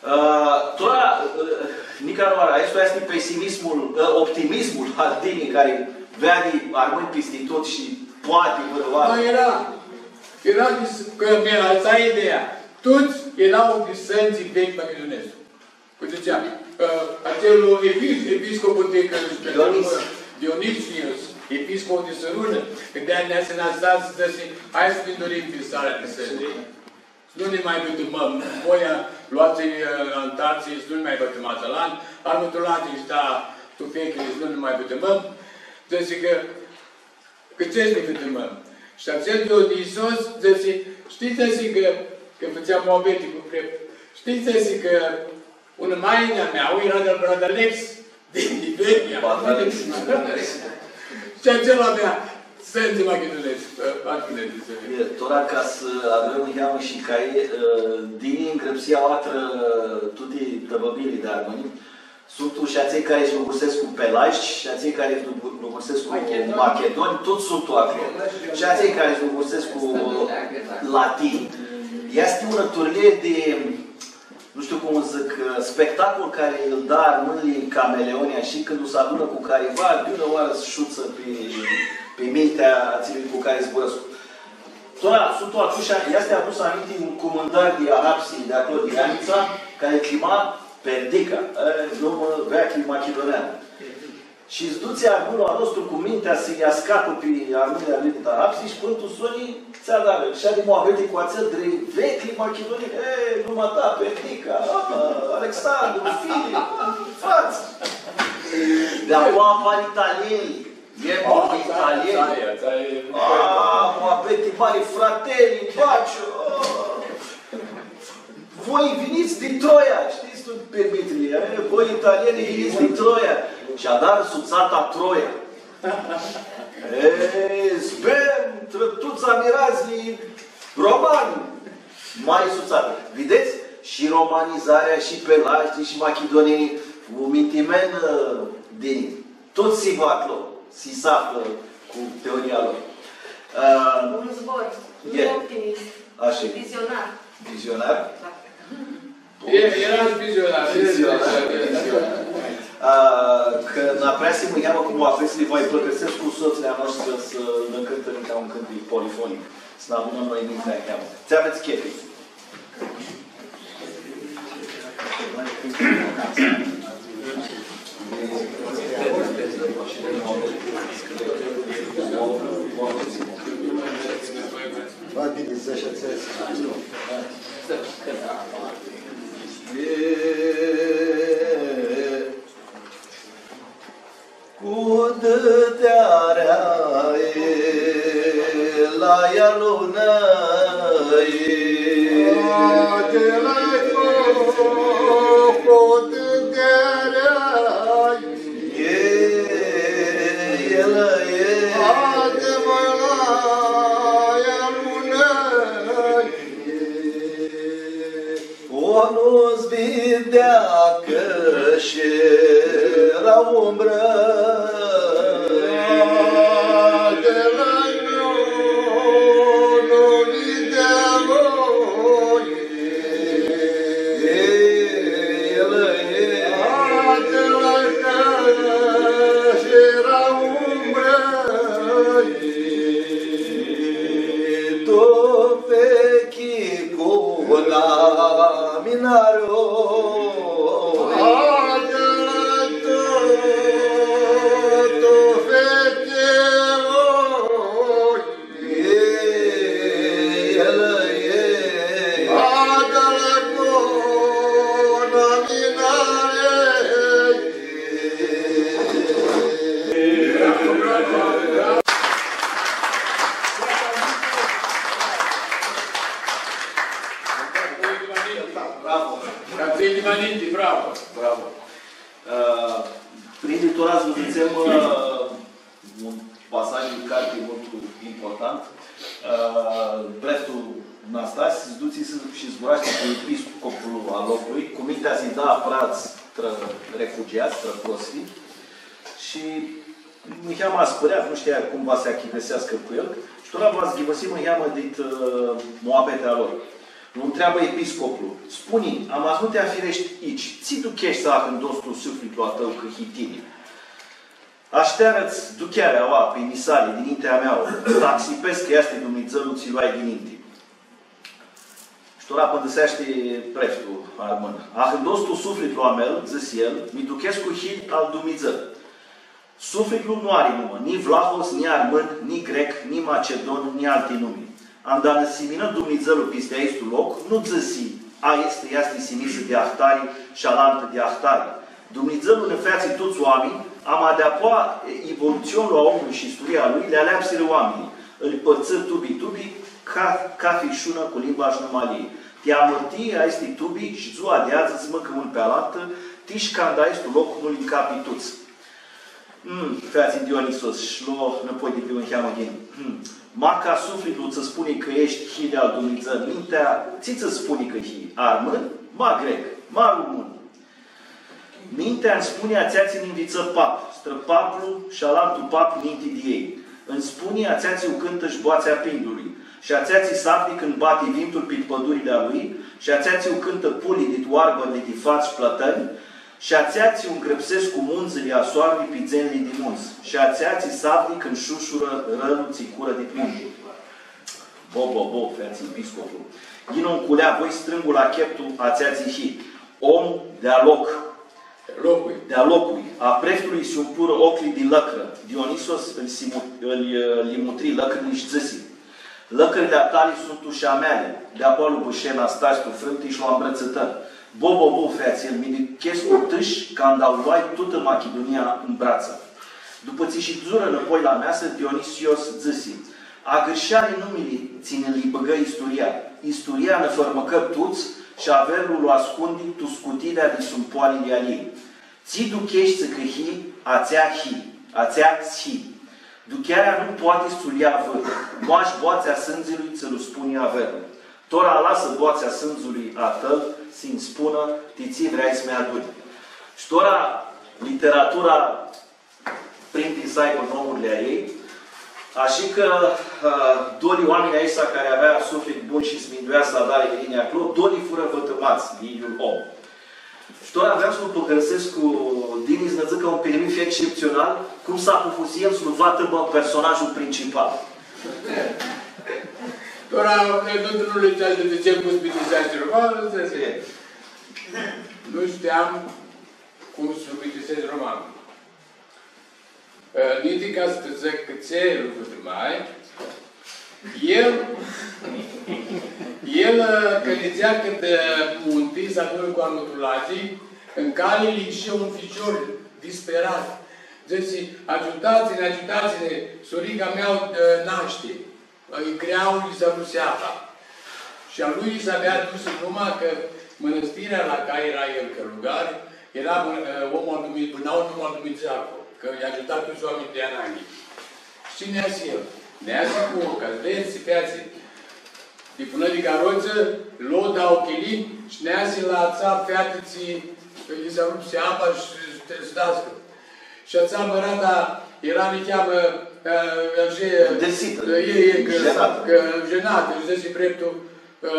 Ã, tora, ã, nica nu ari, aestu easti pesimismul, ã, optimismul al Dini, cari veadi armãnj pisti tut shi poati vãrãoarã. Ma eara, eara dis-, cã mi-atsea ideea. Tuts eara di sãndzi veclji machidunescu. Cum dzãtsea, ã, atsel epis-, episcopul di, cã, Dionis. Dionisius, episcopul di Sãrunã, cãndu nã asinã s-dzãsi, hai s-nã durim pi sala di sãndzi. S-nu nã ma vãtãmãm. Voi, ã, loats, ã, antartsã, s-nu nã ma vãtãmats alantu, armãtulati, shi da, tufechili, s-nu nã ma vãtãmãm. Dzãsi cã Cã tsi s-nã fãtãmãm? Shi atsel Dionisos dzãsi, shtits, dzãsi, cã, cã fãtsea muabeti cu preftul, shtits, dzãsi, cã unã maia a mea, eara di la Brad Alex, di, di Veria. Brad Alex. Shi atsel avea sensi machidunesi, machidunesi. E, tora ca s-adrãm niheamã shi cai, e, Dini ngrãpsi aoatsi tuti tãbãbili di armãnj. Suntu shi atselj cari s-lugursescu pelajci, shi atselj cari s-lugu-, lugursescu machidonj, tuts suntu aclo. Shi atselj cari s-lugursescu latini. Easti unã turlii di, nu shtiu cum dzãc, spectacol cari lu da armãnjlji cameleoni, shi cãndu s-adunã cu cariva, di unã oarã s-shutsã pi, pi mintea atselui cu cari zburãscu. Tora, suntu atumtsea, easti adus aminti un cumãndar di ahapsi di aclo, di Ianitsa, cari cljima Perdica, e, numã veaclji machiduneanã. Shi s-dutsi armãnlu a nostru cu mintea s-lji ascapã pi armãnjlji a lui di ahapsi shi pãn tu soni tsi adarã. Shi ari muabeti cu atsel di veclji machiduneni, e, numa ta, Perdica, a, Alexandru, Filip, frats. Di aclo apar italienjlji. E, mã, italieni. Atsea e, atsea e. Ah, muabeti mari, fratelli, bacio. Voi vinits di Troia, shtits tu pirmithili, e? Voi italieni vinits di Troia. Shi adarã sutsata Troia. E, sperm, trã tuts amiratslji romani. Mari sutsatã. Videts? Shi romanizarea, shi pelajclji, shi machidunenjlji, un mintimen, ã, di Tuts s-hibã aclo, s-aflã cu teoria lor. Ã, un zbor, nu optimist, ashi, vizionar. Vizionar? Da. E, eara vizionar. Vizionar, vizionar. Ã, cã nã apreasi mãnjea cu muabetsli, va-lj pãlãcãrsescu cu sotslji a noshtri s-nã cãntã nica un cãntic polifonic. S-nã adunãm noi mintea niheamã. Tsi avets chefi. Va bine, dzãts ashi. Cu dãdearea la ea lunã-i. Cu dãdearea e, el e. La ea lunã-i. O, nu-ts videa cã sh-eara umbrã. Tu vechi cu laminariu. Adrã tu, tu vechi, oi. E, el e. Adrã cu laminariu. Bravo! Ca tini ma ninti, bravo! Bravo! Ã, prindi tora s-vã dzãtsem, ã, un pasaj di carti multu important. Ã, preftul Nastasi s-dutsi s-, shi zburashti cu episcoplu a loclui, cu mintea s-lji da pradz trã refugiats, trã prosfits, shi niheamã aspãreat, nu shtia cum va s-achicãseascã cu el, shi tora va s-ghivãsim niheamã dit, ã, muabetea lor. Lu ntreabã episcoplu, spuni, ama s-nu ti afireshti itsi, tsi ducheshti s-ahãndots tu suflitlu a tãu cã hii tini? Ashtearã-ts duchearea aoa, pi nisali, dinintea mea, s-taxipescu cã easti Dumnidzãlu tsi lu ai dininti. Shi tora apãndãseashti preftul armãn. Ahãndots tu suflitlu a meu, dzãsi el, mi duchescu hilj al Dumnidzã. Suflitlu nu ari numã, ni vlahos, ni armãn, ni grec, ni machidon, ni alti numi. Anda nã siminã Dumnidzãlu pisti aestu loc, nu dzãsi, aestã easti simisã di ahtari shi alantã di ahtari. Dumnidzãlu nã featsi tuts oaminj, Ama deapoa, evolutsionlu a omlui shi isturia a lui li aleapsirã oaminjlji, ãlj pãrtsãrã tubi-tubi, ca, cathi shi unã cu limba shi numali. Ti amãrtii, aesti tubi shi dzua di adzã s-mãcã unã pi alantã, ti shi canda aestu loc nu li ncapi tuts. Mm, featsi Dionisos, shi lo nãpoi di pi niheamã ghini. Mm. Ma ca suflitlu tsã spuni cã eshti hilj al Dumnidzã, mintea tsi tsã spuni cã hii? Armãn? Ma grec? Ma rumãn? Mintea nji spuni atsea tsi nji nvitsã pap, strãpaplu shi alantu pap ninti di elj. Nji spuni atsea tsi u cãntã shi boatsea a pindurlui, shi atsea tsi s-avdi cãndu bati vimtul pit pãdurli a lui, shi atsea tsi u cãntã pulji dit oarbãrli di fats shi plãtãnj, shi atsea tsi u ngrãpsescu mundzãli a soarlui pi dzenjli di mundzã, shi atsea tsi s-avdi cãndu shushurã rãlu tsi curã dit munti. Bo, bo, bo, featsi episcoplu. Yinu nculea, voi strãngu la cheptu atsea tsi hii. Om di-a loc. Di-a loclui. Di-a loclui. A preftului si umplurã oclji di lãcrã. Dionisos ãlj si mu-, ãlj, ãlj mutri lãcrinjli shi dzãsi: Lãcrinjli a tali suntu shi a meali. Deapoa lu bãshe Nastasi tu frãmti shi lu ambrãtsãtã. Bo, bo, bo, featsi, mi duchescu tãsh canda u loai tutã Machidunia tu bratsã. Dupã tsi shidzurã nãpoi la measã, Dionisios dzãsi: Agãrsheari numili tsi nã li bãgã isturia. Isturia nã fãrmãcã tuts shi averlu lu ascundi tu scutilea di sum poalili a ljei. Tsi ducheshti cã hii, atsea hii, atsea s-hii. Duchearea nu poati s-u lja vãr, mash boatsea a sãndzilui tsã lu spuni averlu. Tora alasã boatsea a sãndzilui a tãu s-nji spunã ti tsi vreai s-mi aduni. Shi tora literatura prindi s-aibã nomurli a ljei. Ashi cã, ã, doi oaminj aeshti cari avea suflit bun shi s-minduea s-adarã irini aclo, doi furã vãtãmats di idyiul om. Shi tora vream s-lu pãlãcãrsescu cu Dini, s-nã dzãcã un pirmith exceptsional, cum s-apufusi el s-lu vatãmã personajul principal. Tora, noi nu, nu le dzãtsem cum s-bitiseashti romanlu, dzãtsi. Nu shteam cum s-bitisescu romanlu. Ã, niti ca s-dzãc cãtse lucru mai, el, el, ã, cãlidzea cãtã munti, s-adunã cu armãtuladzlji, tu cali lipsea un ficior disperat. Dzãtsi: „Agiutatsi-nã, agiutatsi-nã, surica mea, ã, nashti.” Ãlj grea, lji s-arusi apa. Shi a lui lji s-avea dusã numa cã mãnãstirea la cari eara el cãlugari, eara, ã, omlu al Dumni-, bãna omlu al Dumnidzã aclo, cã lj-agiuta tuts oaminjlji di ananghi. Shi neasi el, neasi cu, ca s-vedz, featsi, di pãnã di carotsã, lo dauã chilimi shi neasi la atsea featã tsi lji s-arupsi apa shi s-, s-dascã. Shi atsea mãrata eara niheamã, ã, ashi, Dãrsitã. E, e, cã, jenatã. Cã jenatã, shi dzãtsi preftul, ã,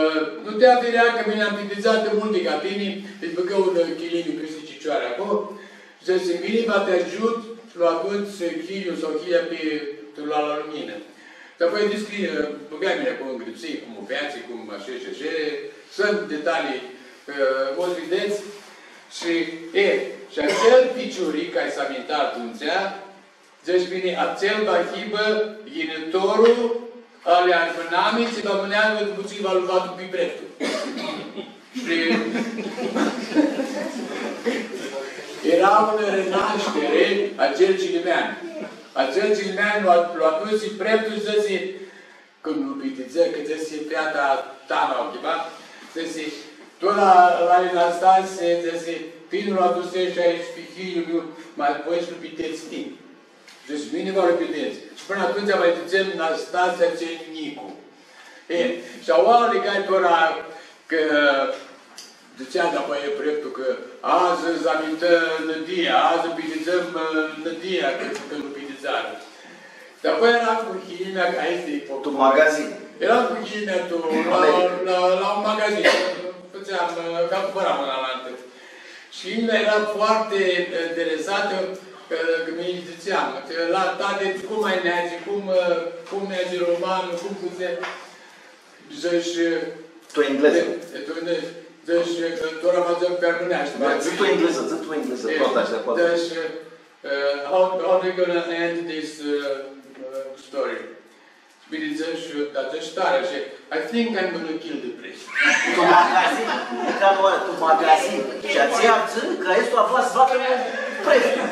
nu ti avirea cã mini am pitidzatã multi ca tini, lji bãgã un, ã, chilimi pisti cicioari aclo, shi dzãtsi, mini va ti agiut s-lu aduts hilju sau hilja pi, tu la, la luminã. Dar voi descrie, ã, bãgai mini aclo, ngrãpsii, cum u featsi, cum ashi shi ashi, suntu detalii, ã, o s-videts. Shi, e, shi atsel ficiuric cari s-aminta atumtsea, dzãtsi, mini, atsel va hibã yinitorlu ali armãnami, tsi va mãneagã dupã tsi va lu vadu pi preftul. Shi eara unã renashtiri a atsel cilimean. Atsel cilimean lu, lu adusi preftul shi dzãsi, cãndu lu pitidzã, cã dzãsi, feata ta, nu, chiva, dzãsi, tu la, la Nastasi, dzãsi, tini lu aduseshi aoatsi pi hilju a meu, ma voi s-lu pitedz tini. Dzãsi, mini va lu pitedz. Shi pãnã atumtsea va-lj dzãtsem Nastasi atsel njicu. E, shi aoa ligãi tora cã dzãtsea dapoaia preftul cã adzã s-amintã Nãdia, adzã pitidzãm, ã, Nãdia, cã, cã lu pitidzarã. Dapoaia earam cu hilji-mea, cã aestã e pofta. Tu magazin. Earam cu hilji-mea tu, la, la, la un magazin. Fãtseam, ã, cã cumpãram unã alantã. Shi ea eara foarte, ã, interesatã, ã, cã mi dzãtsea, „La, tati, cum ai neadzi, cum, ã, cum neadzi romanlu, cum fãtseai?” Dzãsh, tu englezã. E, e, tu englezã. Dzãsh, ã, tora va dzãc pi armãneashti. Da, dzã tu englezã, dzã tu englezã, e, poati ashi, poati. Dzãsh, ã, how, how are you gonna end this, ã, ã, story? Bini, dzãsh, dar dzãsh tari, shi, „I think I'm gonna kill the priest.” Tu magazin, ca nu, tu magazin. Shi atsea dzã cã aestu va s-fac un Prestu.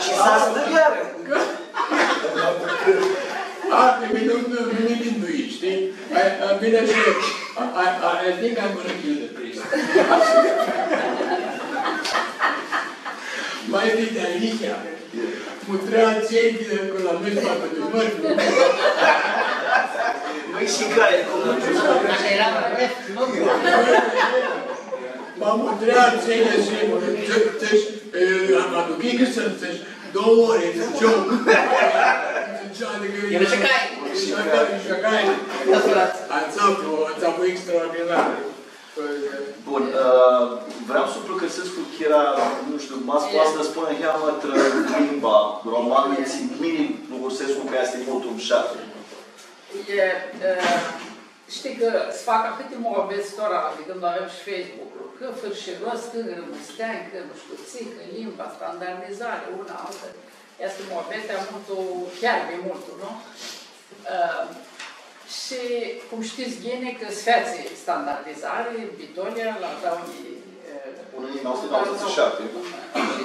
Shi s-astãrã iarã. A, pe mini nu, nu, nu mi minduii, shtii? I, I, bine, shi, I, I, I, I think I'm gonna kill the priest. Mai bine, Alicia. Mutrea atselj cu la noi, poate, tu mãri. Mãi, shi cai, cum nu shtiu. Ashi eara, nu? Ma mutrea atselj shi, shi, shi, e, am aduchit cã s-dzãts, doauã ori, dzãtsea. Dzãtsea, adicã... Eara shi cai. Shi cai, shi cai. Da, frate. Atsea fu, atsea fu extraordinar. Bun, ã, vream s-u pãlãcãrsescu cu Chira, nu shtiu, ma s-poati s-nã spunã niheamã trã limba romanã, tsi mini lucrusescu cã easti multu mushatã. E, ã, shtii cã s-fac ahãti muabets tora, di cãndu avem shi Facebook-ul, cã fãrshirots, cã grãmusteanj, cã nu shtiu tsi, cã limba, standardizari, unã, altã. Easti muabetea multu, chiar di multu, nu? Ã, shi, cum shtits ghini, cã s-featsi standardizari, Bitolia, la dauã njilji, ã, unã njilji nauã suti nauãdzãts shi shapti.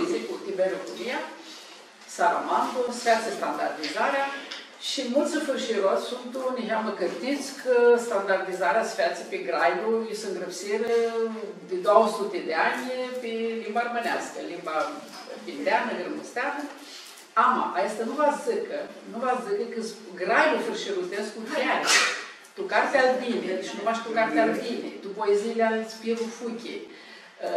Shi cu Tiberiu Curia, Saramandu, s-featsi standardizarea shi multsã fãrshirots suntu niheamã cãrtits cã standardizarea s-featsi pi grailu, iu s-ngrãpsirã di dauã suti di anj pi limba armãneascã, limba pindeanã, grãmusteanã. Ama, aestã nu va s-dzãcã, nu va s-dzãcã cã s-, grailu fãrshirutescu cheari. Tu cartea al Dini, shi nu mash tu cartea al Dini, tu poeziili al Spiru Fuchi, ã,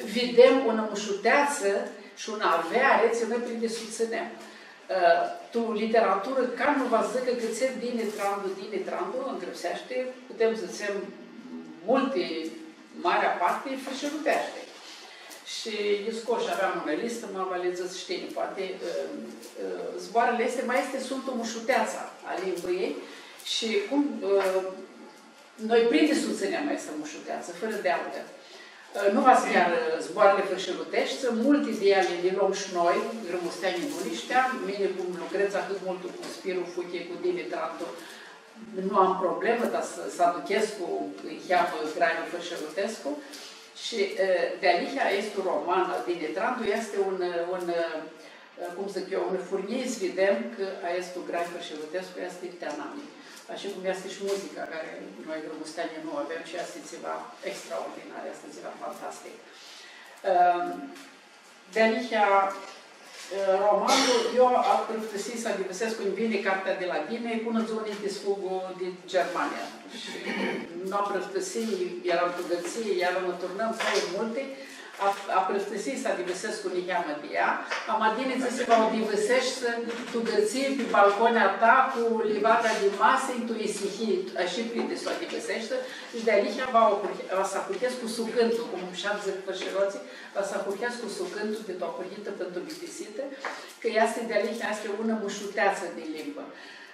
videm unã mushuteatsã shi unã aveari, tsi noi prindi s-u tsãnem. Ã, tu literaturã, cari nu va s-dzãcã cã tsi Dini Trandu, Dini Trandu, ngrãpseashti, putem s-dzãtsem, multi, marea parti, fãrshiruteashti. Shi iscosh, aveam unã listã, ma va li dzãts shi tini, poati, ã, ã, zboarãli aesti, ma aesti suntu mushuteatsa a limbãljei shi cum, ã, noi prindi s-u tsãnem aestã mushuteatsã, fãrã di altã. Ã, nu va s-chearã zboarãli fãrshiruteshti, multi di eali li lom shi noi, grãmusteanjlji nu li shtea, mini cum lucredz ahãt multu cu Spiru Fuchi, cu Dini Trandu, nu am problemã, ta s-, s-aduchescu, niheamã, grailu fãrshirutescu. Shi, e, dealihea aestu roman al Dini Trandu easti un, un, e, cum dzãc eu, un furnjii s-videm cã aestu grai fãrshirutescu easti ti anami. Ashi cum easti shi muzica, cari noi grãmusteanjlji nu avem shi easti tsiva extraordinar, easti tsiva fantastic. Ehm, Dealihea, e, romanlu, eu aprãftãsii s-adivãsescu, nj-vini cartea di la Dini, cu unã dzuã ninti s-fug di Germania. Shi nu aprãftãsii, earam tu Gãrtsii, iara nã turnãm, cai multi, ap-, aprãftãsii s-adivãsescu niheamã di ea, ama Dini dzãsi, va u adivãseshti tu Gãrtsii, pi balconea ta, cu livada di masinj, tu isihii, ashi prindi s-u adivãseshti, shi dealihea va u ahurhe-, va s-ahurhescu cu sucãntu, cum sh-dzãc fãrshirotslji, va s-ahurhescu cu sucãntu di tu ahurhitã pãn tu bitisitã, cã easti dealihea, easti unã mushuteatsã di limbã.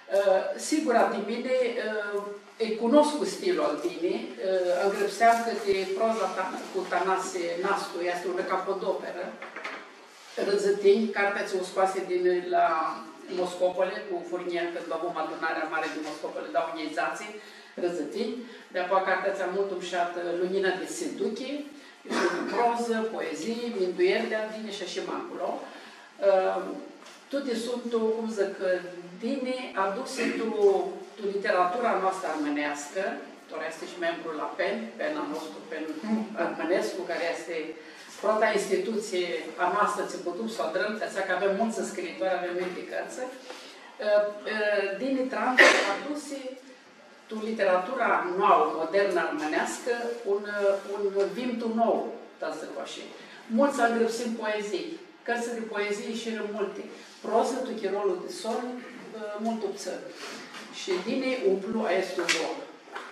Ã, sigura, ti mini, ã, e cunoscu stilul al Dini, ã, angrãpseam cãti proza ta, cu Tanase Nastu, easti unã capodoperã, Rãdzãtinj, cartea tsi u scoasi di la Moscopole, cu furnjia, cãndu avum adunarea mari di Moscopole, dauã njilji dzatsi, Rãdzãtinj. Di-apoea cartea atsea multu mushatã, Lunjina di Siduchi, shi prozã, poezii, mindueri di-al Dini shi ashi ma nculo. Ã, tuti suntu, cum dzãc, Dini adusi tu, tu literatura a noastrã armãneascã, tora easti shi membru la PEN, PEN a nostru, PEN armãnescu, cari easti prota institutsii a noastrã, tsi putum s-u adrãm, ti atsea cã avem multsã scriitori, avem multi cãrtsã. Ã, ã, Dini Trandu adusi tu literatura noauã, modernã armãneascã, un, un vimtu nou, ta s-dzãc ashi. Multsã angrãpsim poezii, cãrtsã di poezii ishirã multi, prozã tu chirolu di soni, ã, multu ptsãn. Shi Dini umplu aestu gol.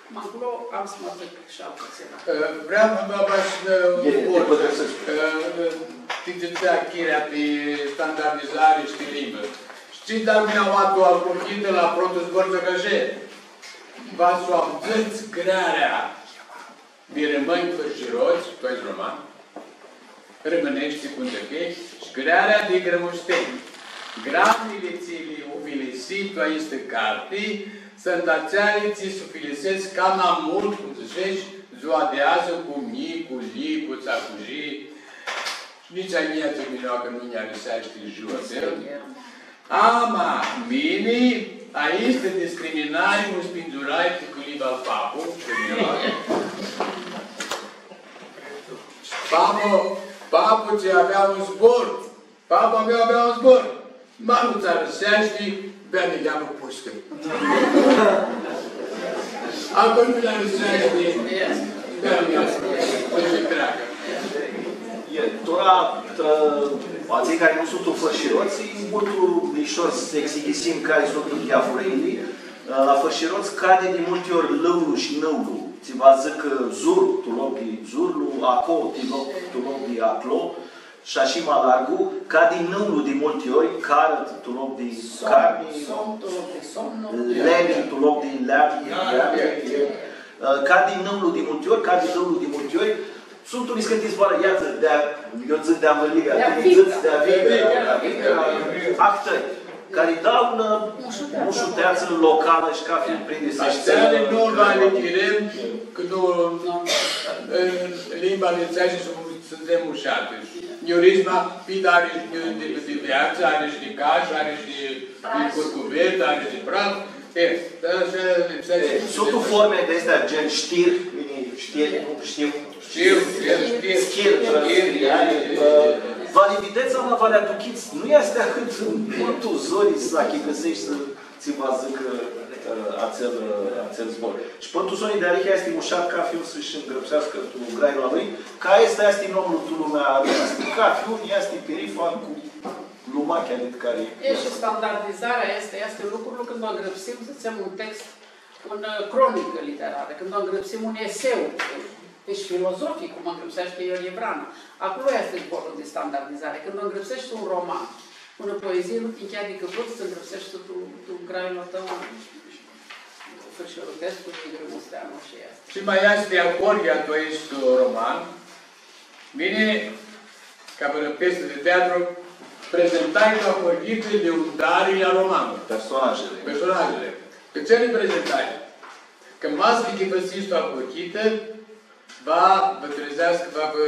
Ma nculo am s-ma dzãc shi altu tsiva. Ã, vream, ma, ma, s-, ã, e, te pãtrãsescu. Ã, ti dzãtsea Chira pi standardizari shi pi limbã. Shtii, dar mini aoa tu ahurhitã la protlu zbor, dzãc ashi, va s-u avdzãts grearea di rãmãnj fãrshirotslji, tu aestu roman, Rãmãneshti, cum dzãc, shi grearea di grãmushtenj. Gramili tsi li uvilisii tu aistã carti, suntu atseali tsi s-uvilisescu cama multu, cum dzãtsesh, dzua di adzã cu mnjii, cu ljii, cu tsacuji. Nitsi a njia tsi mi njoacã nu nj-ariseashti jua, e? Ama mini, aistã discriminari u spindzurai pi culiba al Papu, Papu, Papu tsi avea un zbor, Papu a meu avea un zbor. Ma nu tsã ariseashti, bea niheamã puscã. Aclo nu tsã ariseashti, bea niheamã puscã. Tsi treacã. E, tora, tra-, atselj cari nu suntu fãrshirots, e multu lishor s-exighisim cari suntu diafurili. La fãrshirots cadi di multi ori lãulu shi nãulu. Tsi va dzãcã zur, tu loc di zurlu, aco, ti loc, tu loc di aclo. Shi ashi ma largu, cadi nãulu di multi ori, carã, tu loc di carni, somn, tu loc di somnu, leani, tu loc di leani, leani. Ã, cadi nãulu di multi ori, cadi lãulu di multi ori. Suntu niscãnti zboarã, ia dzã, di-a, eu dzãc di-a vãrliga, tini dzãts di-a viga, di-a viga, ahtãri, cari dau unã mushuteatsã localã shi cafi un prindi s-shtii. Ahtãri nu va li chirem, cã nu, limba armãneascã suntu Suntem mushati. Njurizma, pit, ari shi di, di, di Veatsã, ari shi di Cash, ari shi di, di Curcuvet, ari shi di Praf. E, da, se, se, e, suntu forme di aesti, gen shtir, mini shtir, nu shtiu. Shtir, shtir, shtir. Shtir, shtir, shtir. Ã, va li videts, ama va li aduchits. Nu easti ahãt multu zori s-achicãseshti s- tsi va dzãcã, ã, atsel, ã, atsel zbor. Shi pãn tu soni di arihea easti mushat cafi un s-shi ngrãpseascã tu grailu a lui, cã aestu easti nomlu tu lumea armãneascã. Cafi un easti pirifan cu lumachea dit cari. E, shi standardizarea easti, easti lucrul cãndu ngrãpsim, dzãtsem, un text, un, ã, cronicã literarã, cãndu ngrãpsim un eseu, deci filozofic, cum ngrãpseashti Iorghe Vrana. Aclo easti zborlu di standardizari. Cãndu ngrãpseshti un roman, unã poezii, nu ti ncheadi cã pots s-ngrãpseshti tu, tu grailu a tãu fãrshirutescu, di grãmusteanu shi aestã. Shi ma easti ahoryea tu aestu roman, mini, ca pãn piesã di teatru, prezentai tu ahoryitã liundarlji a romanlui. Personajili. Personajili. Cãtse li prezentai? Cã ma s-li ghivãsits tu ahoryitã, va vã trezeascã, va vã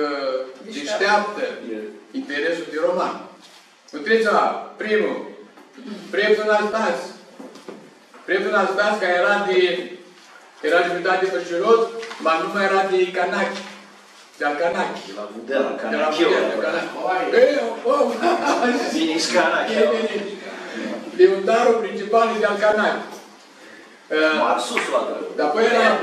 dishteaptã interesul di roman. Mutritsa, primul, preftul Nastas. Preftul Nastas, cari eara di, eara giumitati fãrshiros, ma numa eara di Canachi. Di al Canachi. Di la Vudela, di la Canachiu. Vudela, Canachi. E, o, o, bine, easti Canachi. Bine, bine. Liundarlu principal di al Canachi. Ã, Marsu, soacrã. Dar apoi eara,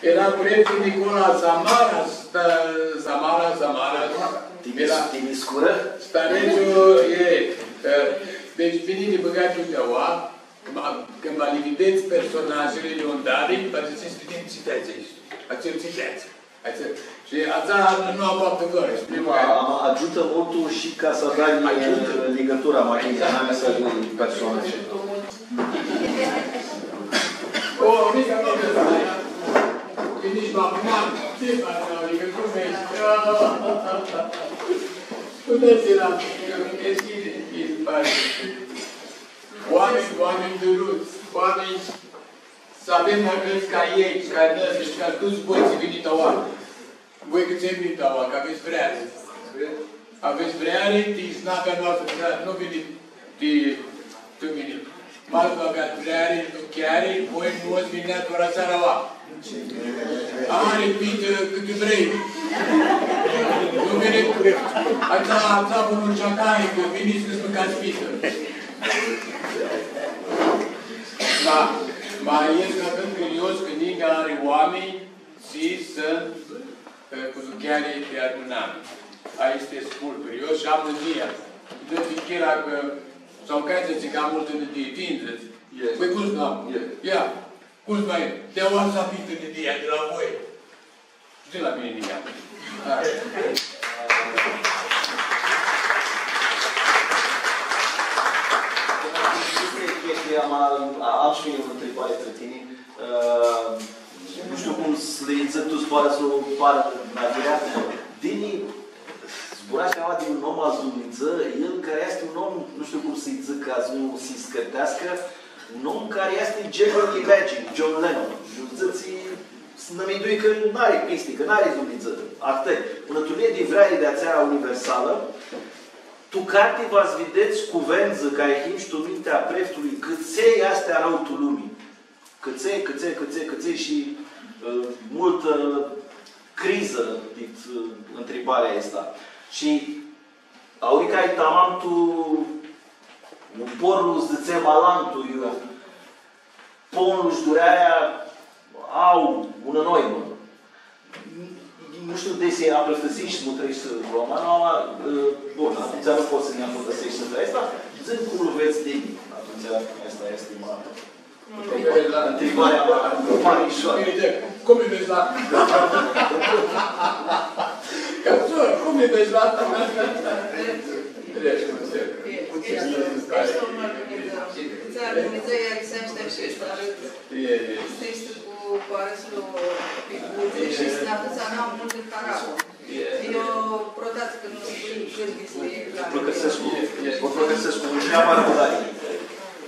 eara preftul Nicola Samara, sta-, Samara, Samara. Timis-, eara Timiscurã? Stareciu, e, ã, deci, vini di bãgat tu teaua, cãndu va li videts personajili, liundarlji, va dzãtsets, vidim tsi featsi aestu. Atsel tsi featsi. Atsel, shi atsea nu am faptã doar, shi nu, a-, agiutã multu shi ca s-adari, ã, ligãtura ma ghini, anamisa di personaji. O, nica nu, e nici ma mari, tsi faci, ligãtura easti. Puteți la, easti, easti, easti. Oaminj, oaminj dãruts, oaminj s-avem multsã ca elj, ca noi, deci ca tuts voi tsi vinits aoa. Voi cãtse vinits aoa, cã avets vreari. Avets vreari, ti isnapea noastrã, vreari, nu vinits ti, ti mini. Ma s-nu aveats vreari, nu chiari, voi nu ts-vinea tora seara aoa. Ari pitã cãti vrei. Nu vini, atsea, atsea vã nu-ts cari, cã vinits s-mãcats pitã. Da, ma easti ahãt curios cã ninga ari oaminj tsi suntu, e, cu zucheari di armãnami. Aestã easti multu curios shi am mãnia. Dzãtsi, Chira, cã, sau cai dzãtsi cã am multã nãdii, tini dzãts. Pãi cum s-nu am? Ia. Cum s-ma, di aoa s-am pitã nãdia di la voi. Shtii la mini, nica. Da. Am, am shi eu unã ntribari trã tini. Ã, nu shtiu cum s-lã dzãc tu zboarã s-u parã navirea. Dini, zburashti cama di un om al Dumnidzã, el cari easti un om, nu shtiu cum s-lji dzãc ca s-nu si scãrteascã, un om cari easti genul imagine, John Lennon. Shi dzãtsi, Nã mindui cã n-ari pisti, cã n-ari Dumnidzã. Ahtã, unã turlii di vreari di atsea universalã, tu carti va s-videts cuvendzã cari him shi tu mintea a preftului, cãtse easti arãu tu lumi. Cãtse, cãtse, cãtse, cãtse shi, ã, multã crizã dit, ã, ntribarea aestã. Shi auricã ai tamam tu un porlu, dzãtsem, alantu, iu ponlu shi durearea au unã noimã. Nu shtiu desi apãrtãsish s-mutreshti romana, ama, ã, bun, atumtsea nu pots s-nj-apãrtãseshti s-aestã. Dzã-nj cum lu vedz tini, atumtsea aestã easti ma... Cum li vedz la... Ntribarea ma, ma ushor. Bine, cum li vedz la... Ca s-, cum li vedz la... Easti, easti un mari Dumnidzã. Tsi Dumnidzã lj-ariseashti shi s-arãdã. E, e. Easti cu, cu arãslu pi budzã shi s-nã adutsã anau multu harauã. E. Eu, prota dz-, cãndu nu spui cãntic, spui... Vã pãlãcãrsescu, vã pãlãcãrsescu, nu am arãvdari.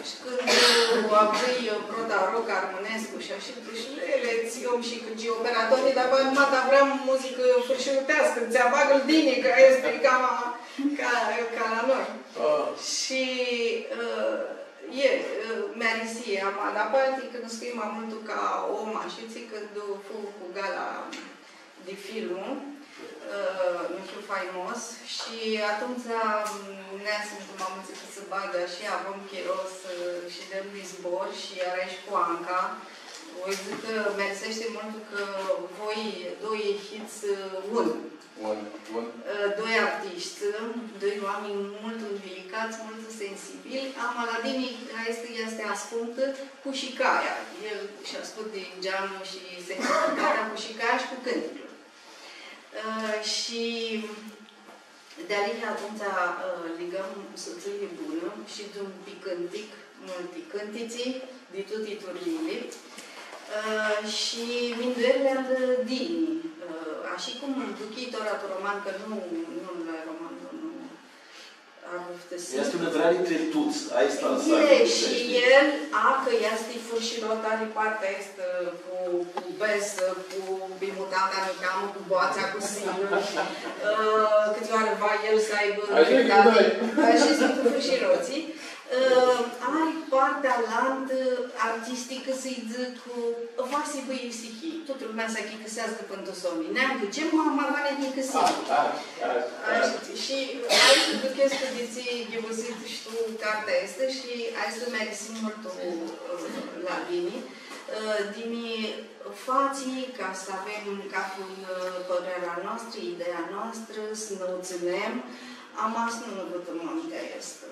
Shi cãndu avdzãi prota rock armãnescu shi ashi, shi ele, tsi om shi cãndu operatorlji, dar, bã, ma, dar vream muzicã fãrshiruteascã, tsi bagã-l Dini, cã easti cama ca, ca la noi. Ah. Shi, ã, e, ã, mi-arisi, ama, dar poati cã nãscui ma multu ca om, ashitsi, cãndu fu cu gala di filmu, ã, Nu hiu faimos, shi atumtsea, m, neasim cu ma multsã cãt s-bagã shi aveam chiro s-, shi dãm di zbor shi earai shi cu Anca. Voi dzãc cã mi-ariseashti multu cã voi doi hits, ã, un. Un, un. Ã, doi artishti, doi oaminj multu delicats, multu sensibili. Ama la Dini aestã easti ascumtã cu shicaia. El sh-ascundi geanlu shi sensibilitatea cu shicaia shi cu cãnticlu. Ã, shi dealihea atumtsea, ã, ligãm sutsãlji bunã shi dãm pi cãntic, multi cãntitsi di tuti turliili. Ã, shi minduerli a Dini, ã, ashi cum duchii tora tu roman, cã nu, nu la roman, nu, nu, Easti unã vreari trã tuts, aestã s-... E, shi el, a, cã easti fãrshirot, ari partea aestã cu, cu besã, cu bimutata nicamã, cu boatsea, cu sinul, ã, cãti oarã va el s-aibã... Ashi suntu fãrshirotslji. Ã, ari partea alantã, artisticã, s-dzãc, cu, va s-hibã isihii. Tutã lumea s-achicãseascã pãn tu soni. Neam cã tsi ma, ma va nã achicãsim. A, a, a, a. Ashi, shi aestã duchescu di tsi ghivãsit shi tu cartea aestã shi aestã mi-arisi multu, ã, la Dini. Ã, Dini fatsi ca s-avem cafi un, ã, pãrerea a noastrã, ideea a noastrã, s-nã u tsãnem, ama s-nu nã vãtãm mintea aestã.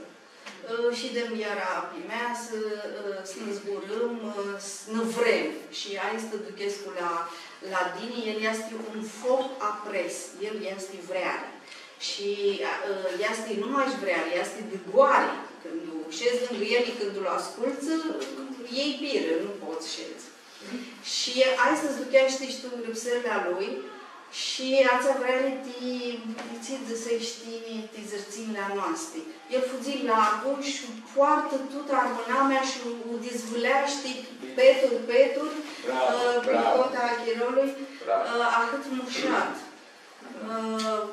Ã, shidem iara pi measã, ã, s-nã zburãm, ã, s-nã vrem. Shi aestã duchescu la, la Dini, el easti un foc aprins, el easti vreari. Shi, ã, easti nu mash vreari, easti di goari. Cãndu shedz lãngã el, cãndu lu ascultsã, ljei pirã, nu pots s-shedz. Shi aestã s-duchea shi tu ngrãpsirli a lui, shi atsea vreari ti, ti tsi dzãsesh tini, ti zãrtsinjli a noasti. El fudzi largu shi poartã tutã armãnamea shi u dizvãleashti peturi, peturi, ã, pi cota a chirolui, ã, ahãt mushat. Ã,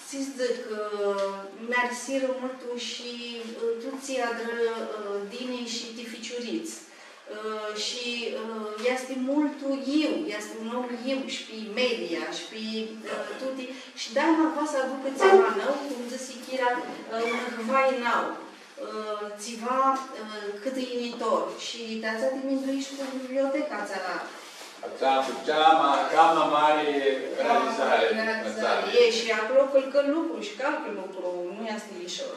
tsi dzãc, ã, mi-arisirã multu shi, ã, tu tsi adrã, ã, Dini shi ti ficiurits. Ã, shi, ã, easti multu iu, easti un om iu shi pi media, shi pi, ã, tuti. Shi daima va s-aducã tsiva nãu, cum dzãsi Chira, ã, un hãvai nãu. Ã, tsiva, ã, cãtã yinitor. Shi ti atsea ti minduish cu biblioteca atsea la... Atsea fu cea ma, cea ma mari realizari. Cea ma mari realizari. E, shi aclo cãlcã lucru shi calcã lucru, nu easti lishor.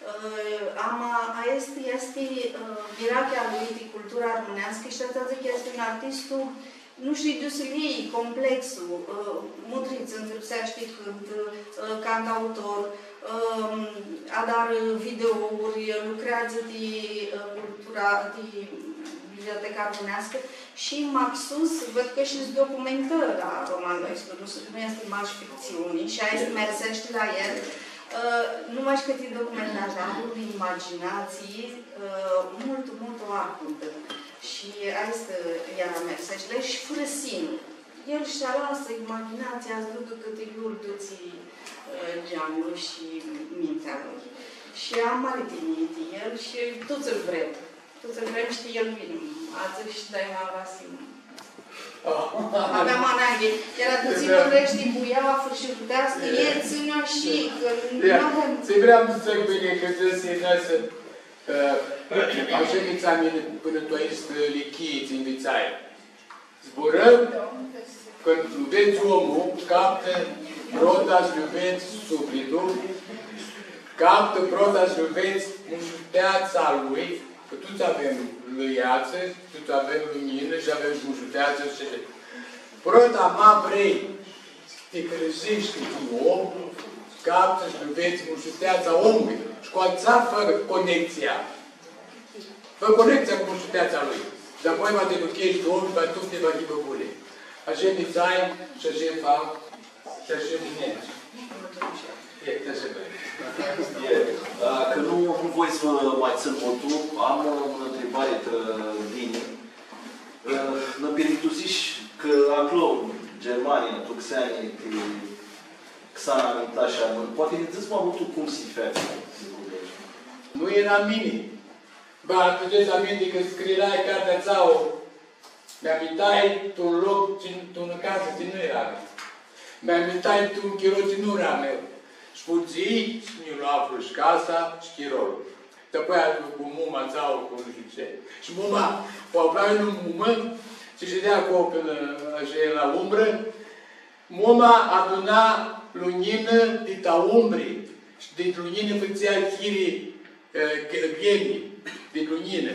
Ã, ama aestã easti, ã, mirachea a lui ti cultura armãneascã shi atsea dzãc, easti un artistu Nu shtiu di iu s-ljei complexlu, ã, mutrits, ngrãpseashti cãntã, ã, cantautor, ã, adarã videouri, lucreadzã ti, ã, cultura, ti biblioteca armãneascã shi maxus, ved cã shi s-documentã la romanlu aestu, nu s-, nu easti mash fictsiuni, shi aestã mi-ariseashti la el, ã, nu mash cã ti documentash, dar avea unã imaginatsii, ã, multu, multu arcãntã. Shi aestã eara mea. Sãcile shi fãrã sinur. El sh-alasã imaginatsia s-ducã cãtã iu-l dutsi, ã, geanlu shi mintea lui. Shi am mari tinjii di el shi tuts ãl vrem. Tuts ãl vrem, shtii, el vini. Adzã shi daima va s-him. Aveam ananghi. Eara tuts, da, vãreshti, buia, fãrshirutescu, e, tsãnea shi, cã nu avem. Tsi vream s-dzãc, bini, cã dzãsi, noi s-, ã, ashi nvitsai mini pãnã tu aestã ilichii, tsi nvitsai. Zburãm, cãndu lu vedz omlu, caftã prota s-lji vedz suflitlu, caftã prota s-lji vedz mushuteatsa lui, cã tuts avem lãiatsã, tuts avem lunjinã shi avem shi mushuteatsã shi... Prota ma vrei s-ti hãrzishi ti om, caftã s-lji vedz mushuteatsa omlui. Shi cu atsea fã conexia. Fã conexia cu mushuteatsa lui. Shi apoi va ti ducheshti om, va, tuti va hibã buni. Ashi nvitsai shi ashi fac shi ashi buni. E, ashi vrei. E, a, cã nu, nu voi s-vã ma tsãn multu, am, ã, unã ntribari trã Dini. Ã, nã piritusish cã aclo, tu Germania, tu xeani, ti xana amintash armãn. Poati nã dzãts ma multu cum s-featsi, sigur, di aoatsi. Nu eara mini. Ba, aduts aminti cã scriai cartea atsea, mi amintai tu un loc, tsi, tu unã casã, tsi nu eara a mea. Mi amintai tu un chiro, tsi nu eara a meu. Shi fudzii, shi nji lu aflu shi casa, shi chirolu. Dapoaia cu, cu muma atsea, cu nu shtiu tsi. Shi muma, u aflai unã mumã, tsi shidea aclo, pãnã, ashi, la umbrã, Muma aduna lunjinã dit umbri, shi dit lunjinã fãtsea hiri, e, gh-, gheni, dit lunjinã.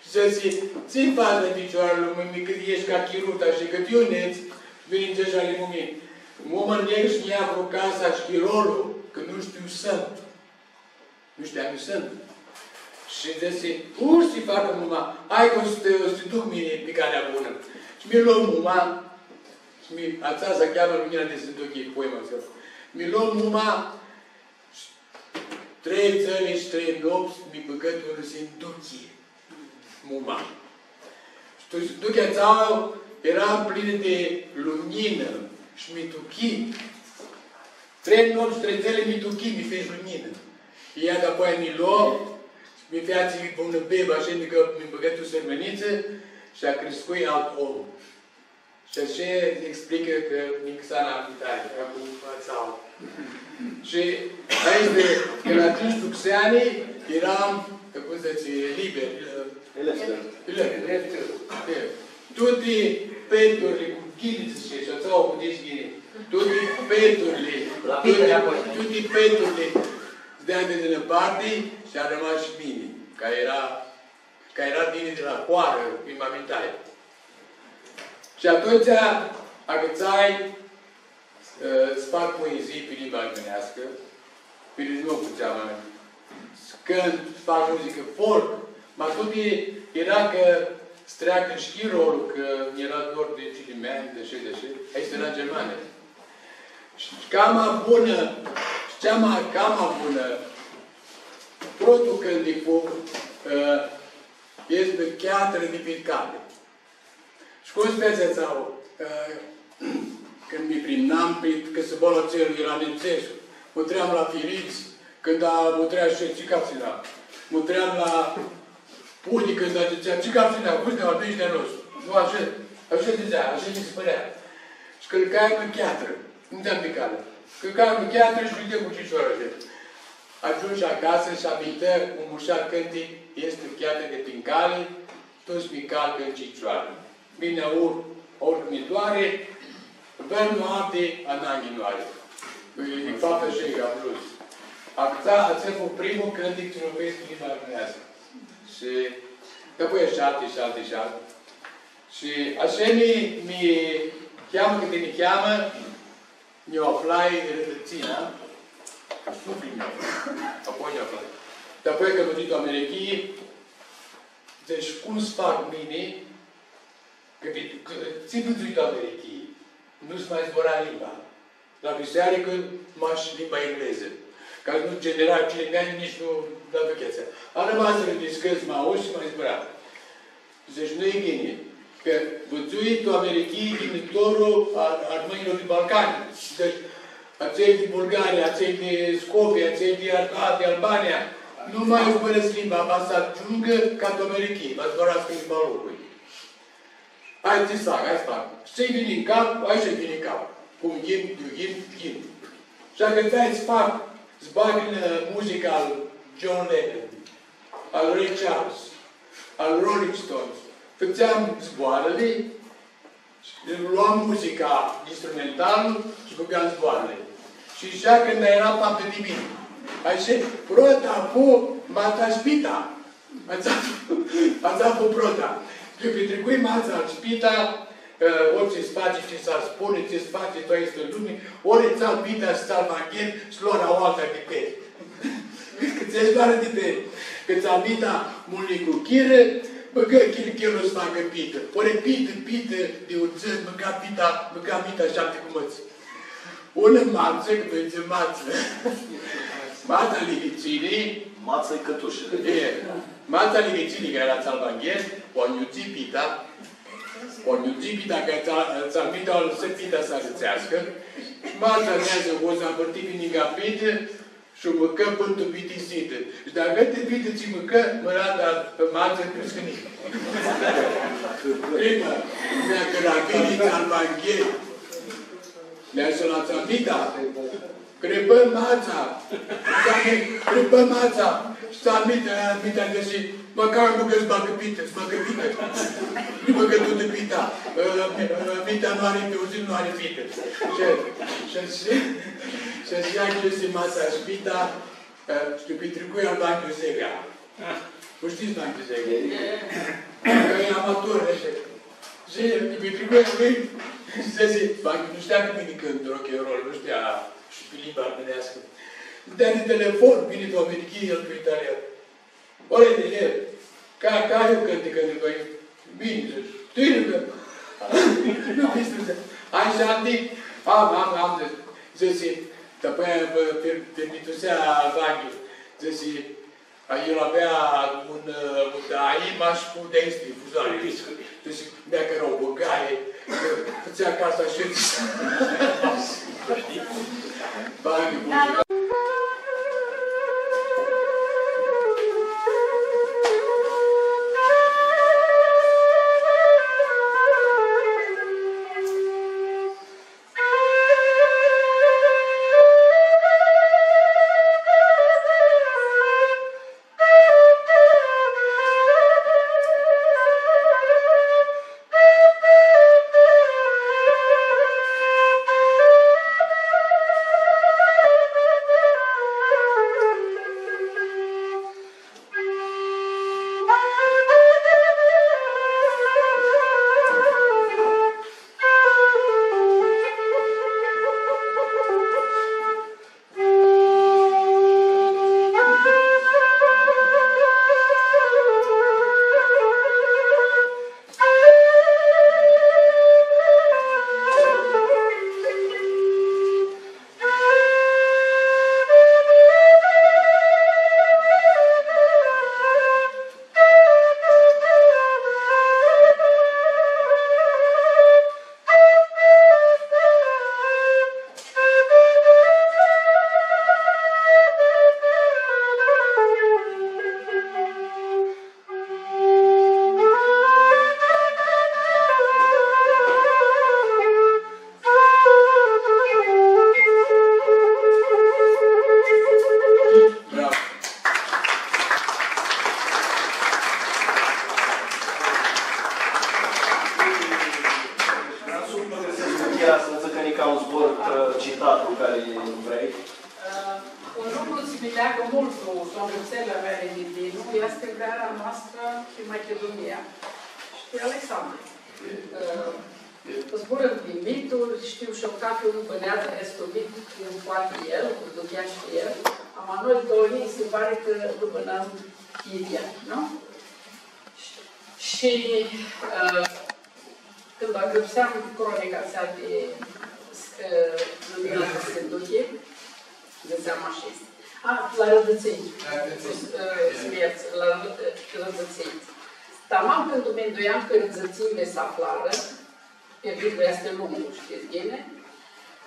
Shi dzãsi, „Tsi fats, ficiorlu, mã, mi, cãt eshti ca chirutã shi cãt iu nedz?” Vini, dzãsi ali mumi, „Muma, neg shi nj-aflu casa shi chirolu, cã nu shtiu sãntu.” Nu shtiam iu sãntu. Shi dzãsi, „Ur s-ti fac muma, hai cã s-ti, s-ti duc mini pi calea bunã.” Shi mi lo muma, shi mi, atsea s-cheamã Lunjina di Sãntuchi, poema atsea. Mi lo muma, shi trei dzãli shi trei noptsã mi bãgã tu unã sinduchi. Muma. Shi tu, sinduchea atsea eara mplinã di lunjinã shi mi tuchi. Trei noptsã, trei dzãli mi tuchi, mi feci lunjinã. Ea dapoaia mi lo, mi featsi unã bebã, ashi, nicã mi bãgã tu sãrmãnitsã shi acriscui alt om. Shi ashi explicã cã nji xana amintatea, cu atsea. Shi aoatsi, cãndu agiumshu tu xeani, eram, cum s-dzãtsi, liber, ã, elefter. Elefter. E, tuti peturli cu ghini, dzãtsi, shi atsea u puteai ghini. Tuti peturli, la tuti, mini aclo, tuti peturli s-deadi di unã parti shi armasi mini, cã eara, cã eara Dini di la Coarã, cum mi amintai. Shi atumtsea acãtsai, ã, s-fac poezii pi limba armãneascã, pi limba cu tseamã, s-cãntu, s-fac muzicã folk, ma tuti eara cã s-treacã shi chirolu, cã eara dor di cilimeanj, di ashi, di ashi. Aestã eara Germania. Shi cama bunã, shi cama, cama bunã, protlu cãntic fu, ã, Easti cheatrã di pi cali. Shi cum s-featsi atsea, ã, cãndu mi primnam, pi, cã s-bãga atsel, eara nipsescu. Mutream la firits, cãndu mutrea shi tsi capsina. Mutream la pudi, cãndu dzãtsea, „Tsi capsina, cum s-nã aduci di a nostru?” Nu, ashi, ashi dzãtsea, ashi nji si pãrea. Shi cãlcai tu cheatrã, nu dzãtseam pi cali. Cãlcai tu cheatrã shi videa cu cicioarli. Agiumshu acasã shi amintã un mushar cãntic, „Easti cheatrã di pi cali, tuts mi calcã tu cicioari. Mini aur, aur mi doari, vãr nu avdi, ananghi nu ari.” E, e faptã shi ca blues. Atsea, atsel fu primlu cãntic tsi lu feci pi limba armãneascã. Shi dapoaia shi alti, shi alti, shi alti. Shi ashi mi, mi cheamã cãti mi cheamã, nj-u aflai rãdãtsina, suflitlu nj-u aflai, apoi nj-u aflai. Dapoaia cã mutrii tu Americhii, dzãsh, cum s-fac mini, cã, cã tsi vidzui tu Americhii, nu s-ma zbura limba. La bisearicã, mash limba englezã. Ca nu genera cilimeanj, nitsi nu aduchea. Armasi di scãntsã ma aushi, ma zbura. Dzãsh, nu-i ghini. Vidzui tu Americhii yinitorlu a armãnjlor di Balcani. Deci, atselj di Bulgaria, atselj di Scopia, atselj di Ar-, di Albania, nu ma zburãscu limba, va s-agiungã ca tu Americhii, va zburascã limba loclui. Ai tsi s-fac, ai s-fac. Tsi-nj vini tu cap, ai tsi-nj vini tu cap. Cum ghini, nu ghini, ghini. Shi acãtsai s-fac, s-bag tu, ã, muzica al John Lennon, al Ray Charles, al Rolling Stones. Fãtseam zboarãli, loam muzica instrumentalã shi bãgam zboarãli. Shi ashi cãndu eara aproapi di mini. Ashi, prota fu Matsa shi Pita. Atsea fu, atsea fu prota. Cã pitricui Matsa shi Pita, ã, ori tsi s-fatsi, tsi s-spunã, tsi s-fatsi tu aestã lumi, ori tsal Pita shi tsal Vanghel, s-loarã aoalta di peri. Cã tsi s-loarã di peri. Cã tsal Pita mulji cu chirã, bãgã chirchirlu s-facã pitã. Ori pitã, pitã di un dzãn, mãca Pita, mãca Pita shapti cumãts. Unã matsã, cã noi dzãtsem matsã. Matsa li vicinj. Matsã-i cãtushã. E, Matsa li vicinj, cã eara tsal Vanghel, u anjudzi Pita, u anjudzi Pita, cã tsal, tsal Pita u alãsã Pita s-arãtseascã. Matsa neadzã, u s-avãrti pi ningã Pita, shi u mãcã pãn tu bitisitã. Shi di-acãtã pitã tsi mãcã, mãrata, matsã, criscãni. Prima, mea cã la mini tsal Vanghel. Mea shi la tsal Pita. Cribã Matsa. Cribã Matsa. Shi tsal Pita, Pita dzãsi, mãcar nu cã s-bagã pitã, s-bagã pitã. Nu bãgã tutã pita. Ã, pi-, ã, pita nu ari, pi un dzãn nu ari pitã. Shi, shi, shi, shi, shi, shi, Matsa shi Pita, ã, shi pitricui al Banchiu Zega. U shtits Banchiu Zega? E amator, ashi. Shi pitricui cu el, shi dzãsi, Banchiu nu shtea cã mini cãntu rock and roll, nu shtea shi pi limba armãneascã. Dea di telefon, vini tu Americhii, el tu Italia. Ore, dzãtsi, ca, ca iu cãnticã di voi? Bini, dzãtsi, tini, cã nu shtiu, dzãtsi, ai shanti? Am, am, am, dzãtsi. Dzãsi, dapoaia, pi, pi, pirmitusea Vaghiu, dzãsi, a, el avea un, ã, un daima shi cu di-aesti, fuzoari. Dzãsi, mea cã eara o bãgari, fãtsea ca s-ashedzi. Bani, buni. Bravo. Vream s-u pãlãcãrsescu cu ea, s-dzãcã nica un zbor, ã, citat, cari vrei. Ã, un lucru tsi mi leagã multu, tu angrãpsearli a meali di vinu, easti vrearea noastrã pi Machidunia shi pi Alexandru. Ã, zburãm di mituri, shtiu shi eu, cathi un bãneadzã aestu mit, cum poati el, cum ducheashti el, ama noi doilji, si pari cã lu bãnãm idyea, nu? Shi, ã, cãndu angrãpseam cronica atsea di, ã, Lumina di Sãnduchi, dzãtseam ashi. A, la Rãdãtsinj. La Rãdãtsinj. Ã, s-mi ljerts, la Rã-, Rãdãtsinj. Tamam cãndu minduiam cã rãdzãtsimli s-aflarã, pirmithlu easti lungu, shtits ghini,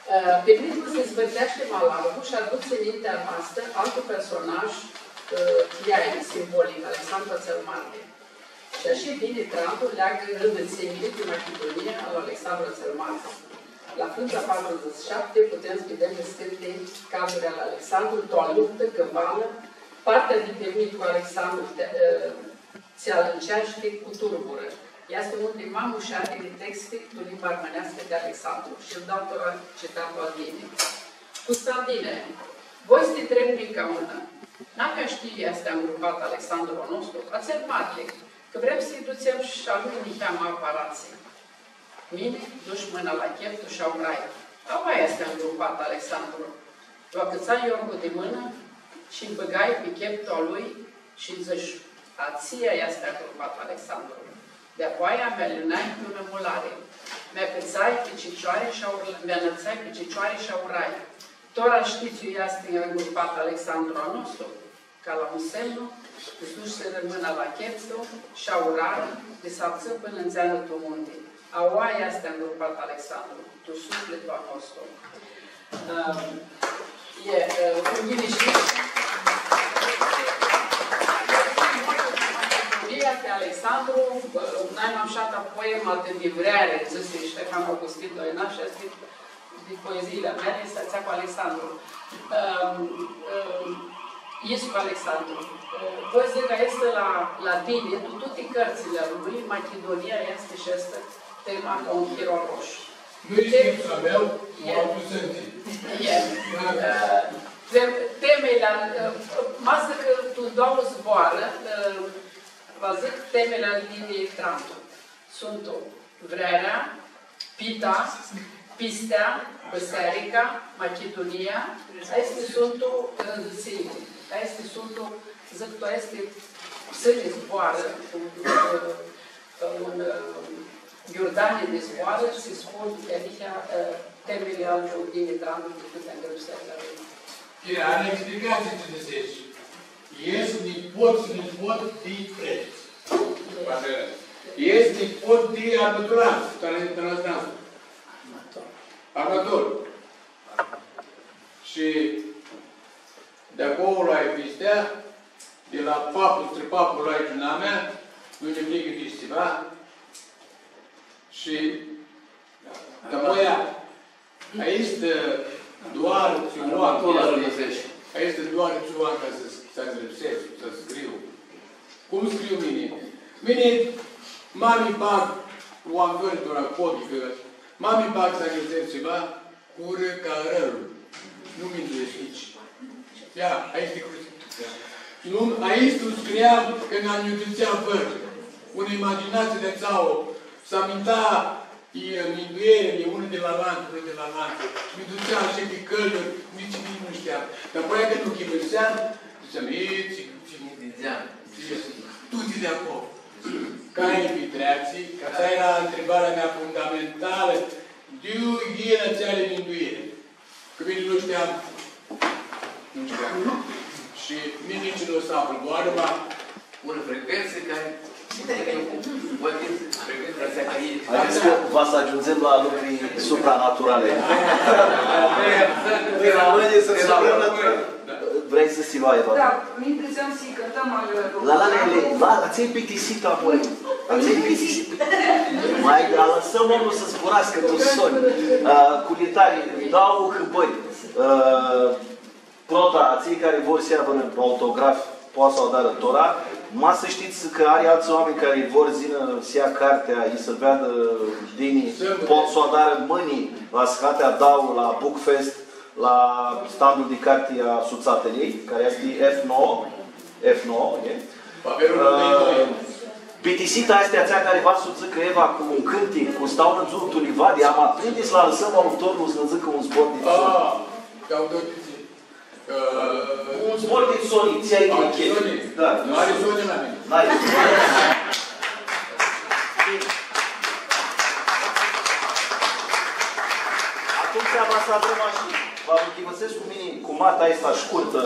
ã, pirmithlu s-dizvãrteashti ma largu shi adutsi nintea noastrã altu personaj, ã, ti aeali, simbolic, Alexandru cel Mare. Shi ashi Dini Trandu leagã rãdãtsinjli di Machidunia al Alexandru cel Mare. La frãndza patrudzãts shi shapti putem s-videm niscãnti caduri al Alexandru, tu aluptã, cãvalã, partea di pirmith cu Alexandru te-, ã, tsi alãnceashti cu turburã. Easti un di ma mushatili texti tu limba armãneascã di Alexandru shi-l dau tora citatu al Dini. Custandine, voi s-ti ntreb nica unã. Nacã shtii iu easti angrupat Alexandru a nostru, atsel marli, cã vrem s-lji dutsem shi a lui niheamã aparatsii. Mini, dush mãna la cheptu shi aurai. Aua easti angrupat Alexandru. Lu acãtsai Iorgu di mãnã shi-l bãgai pi cheptu a lui shi dzãsh: Atsia easti angrupat Alexandru. Di-apoaia mi alãnai pi unã mulari. Mi acãtsai pi cicioari shi aur-, mi anãltsai pi cicioari shi aurai. Tora shtits iu easti angrupat Alexandru a nostru? Ca la un semnu, s-dushirã mãna la cheptu shi aurarã di s-avdzã pãnã ndzeanã tu munti. Aua easti angrupat Alexandru, tu suflitlu a nostru. Ãm, e, ã, cum ghini shtits, Machidunia ti Alexandru, ã, nai ma mushata poemã di vreari, dzãsi Ștefan Augustin Doinaș, easti di poeziili a meali, s-atsea cu Alexandru. Ãm, ãm, Iscu Alexandru. Ã, voi s-dzãc cã easti la, la Dini, tu tuti cãrtsãli a lui, Machidunia easti shi easti tema ca un hir arosh. Nu easti lipsa a meu, e, altu sãnti. E. Da. Ã, te-, temili, ã, ma s-dzãc cã tu dauã zboarã, ã, va dzãc temili al Dini Trandu. Suntu vrearea, pita, pistea, bãsearica, Machidunia, aesti suntu rãdãtsinjli, aesti suntu, dzãc, tu aesti sãni zboarã, un, un, un, ã, ghiurdani di zboarã, tsi spun, cã adicã, ã, temili al Dini Trandu di cãndu angrãpsea la mini. Ghini, ari explicatsii tsi dzãseshi. Easti nipot, nipot di prefts. Easti nipot di armãturats, cari easti armãturats. Armãtor. Shi di aclo ai pistea, di la paplu, strãpaplu ai giunamea, nu nj-obligã di tsiva. Shi, da, voi, aestã doarã tsi u am, aestã doarã tsi u am ca s-, s-angrãpsescu, s-scriu. Cum scriu mini? Mini, ma mi bag, u am fãrã tu raport, cã ma mi bag s-angrãpsescu tsiva, curã ca arãlu. Nu minduescu nitsi. Ia, aestã e cruzit. Nu, aestã u scriam cãndu nj-u dutsea vãr. Unã imaginatsii di atsea, s-aminta, e, minduerli, unã di la alantã, unã di la alantã. Mi dutsea ashi di cãljuri, nitsi mini nu shteam. Dar apoi cãndu u chivãrseam, dzãtseam, e, tsi, tsi, tsi, tuti di aclo. Cari mi treatsi, cã atsea eara ntribarea mea fundamentalã, di iu yin atseali mindueri. Cã mini nu shteam. Nu shteam. Shi mini nitsi nu s-aflu, ma unã frecventsã cari, poati, frecventsa atsea cari e. Haideți că va să ajungem la lucruri supranaturale. Păi, rămâne să supranaturale. Da. Vrei să ți luai, Eva? Da, mi dutsem s-lji cãntãm al... La, la, la, la, la, tsi-i bitisita, băi? Tsi-i bitisita? Mai, dar lăsăm omul să zburască, tu soni. Ã, cu litari, dauã hãbãri. Ã, prota, atselj cari vor s-lja vãrã autograf, poati s-u adarã tora. Ma s-shtits cã ari altsã oaminj cari vor s-yinã s-lja cartea, i s-u veadã Dini, pot s-u adarã mãni la sãhatea dauã, la Bookfest, la standul di carti a Sutsateljei, cari easti F nouă, F nouă, e? Ã, bitisita easti atsea cari va s-u dzãcã Eva cu un cãntic, cu Stau nã dzuã tu livadi, ama prindi s-lu alãsãm autorlu s-nã dzãcã un zbor di... Ah, ca autor di tsi? Ã, un zbor di soni, tsi ai... Ah, di soni? Da. Nu ari soni la mini. N-ai. Atumtsea va s-adrãm ashi. Va vã chivãsescu mini cumata aestã shcurtã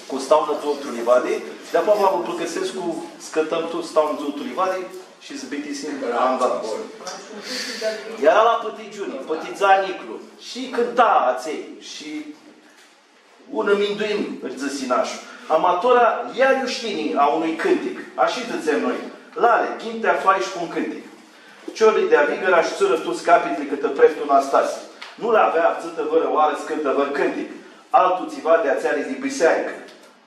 cu Stau nã dzuã tu livadi, di-apoea va vã pãlãcãrsescu s-cãntãm tut Stau nã dzuã tu livadi, Shi s-bitisim anda. Eara la pãtigiuni, pãtidza njiclu, shi cãnta atselj, shi unã minduimi, ãlj dzãsi nashlu. Ama tora, ia-lj ushtini a unui cãntic, ashi dzãtsem noi, lale, ghini ti aflai shi cu un cãntic. Ficiorlji di avigãra sh-tsãrã tuts capitli cãtã preftul Nastasi. Nu lj-avea avdzãtã vãrãoarã s-cãntã vãr cãntic, altu tsiva di atseali di bisearicã.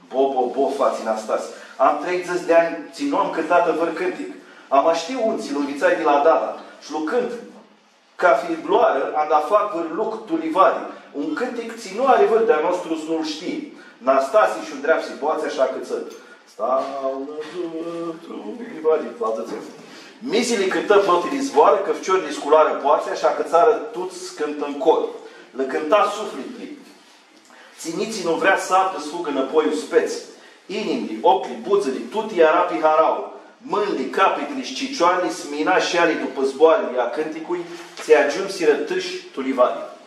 Bo, bo, bo, fatsi Nastasi. Am treidzãts di anj tsi nu am cãntatã vãr cãntic. Ama shtiu un tsi lu nvitsai di la dada, sh-lu cãntu cafi vãrãoarã, anda fac vãr lucru tu livadi. Un cãntic tsi nu ari vãr di-a nostru s-nu-l shtii. Nastasi sh-undreapsi boatsea sh-acãtsã: Stau nã dzuã tu livadi, la dzãtsem. Misi li cãntã protili zboarã, cã ficiorlji scularã boatsea sh-acãtsarã tuts s-cãntã n cor. Lã cãnta suflitli. Tsi nitsi nu vrea s-avdã s-fugã nãpoi uspets. Inimli, oclji, budzãli, tuti eara pi harauã. Mãnjli, capitli shi cicioarli s-mina shi eali dupã zboarãli a cãnticlui, tsi agiumsirã tãshi tu livadi.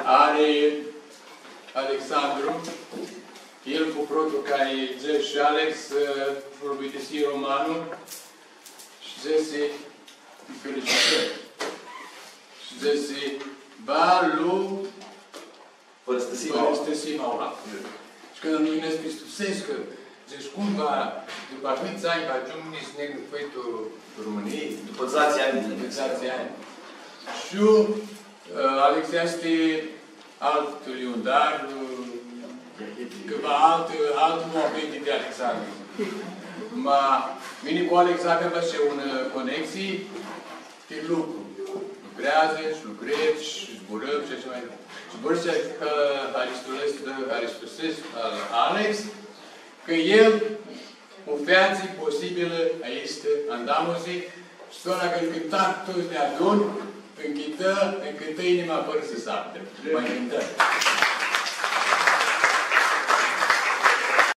Ari Alexandru, el fu protlu cari dzãsi, Alex, ã, prubitisii romanlu, shi dzãsi, ãnj felicitã. Shi dzãsi, va lu pãrãstãsim aula. Pãrãstãsim aula. Shi cãndu nj-spusescu, dzãc, cum va, dupã ahãts anj, va agiungi s-negu fãi tu Romãnii? Dupã dzatsi anj. Dupã dzatsi anj. Shi, ã, Alex easti altu liundar, cãva altu, altu muabeti di Alexandru. Ma mini cu Alex avem ashi unã, ã, conexii, ti lucru. Lucreadzã shi lucredz shi zburãm shi ashi ma departe. Shi vãrã s-, ã, haristules-, haristules-, ã, Alex, cã el u featsi posibilã aestã andamusi, shi s-tora cã cãntam tuts deadun, ãnj cãntã, ãnj cãntã inima fãrã s-saptã. Ma cãntãm.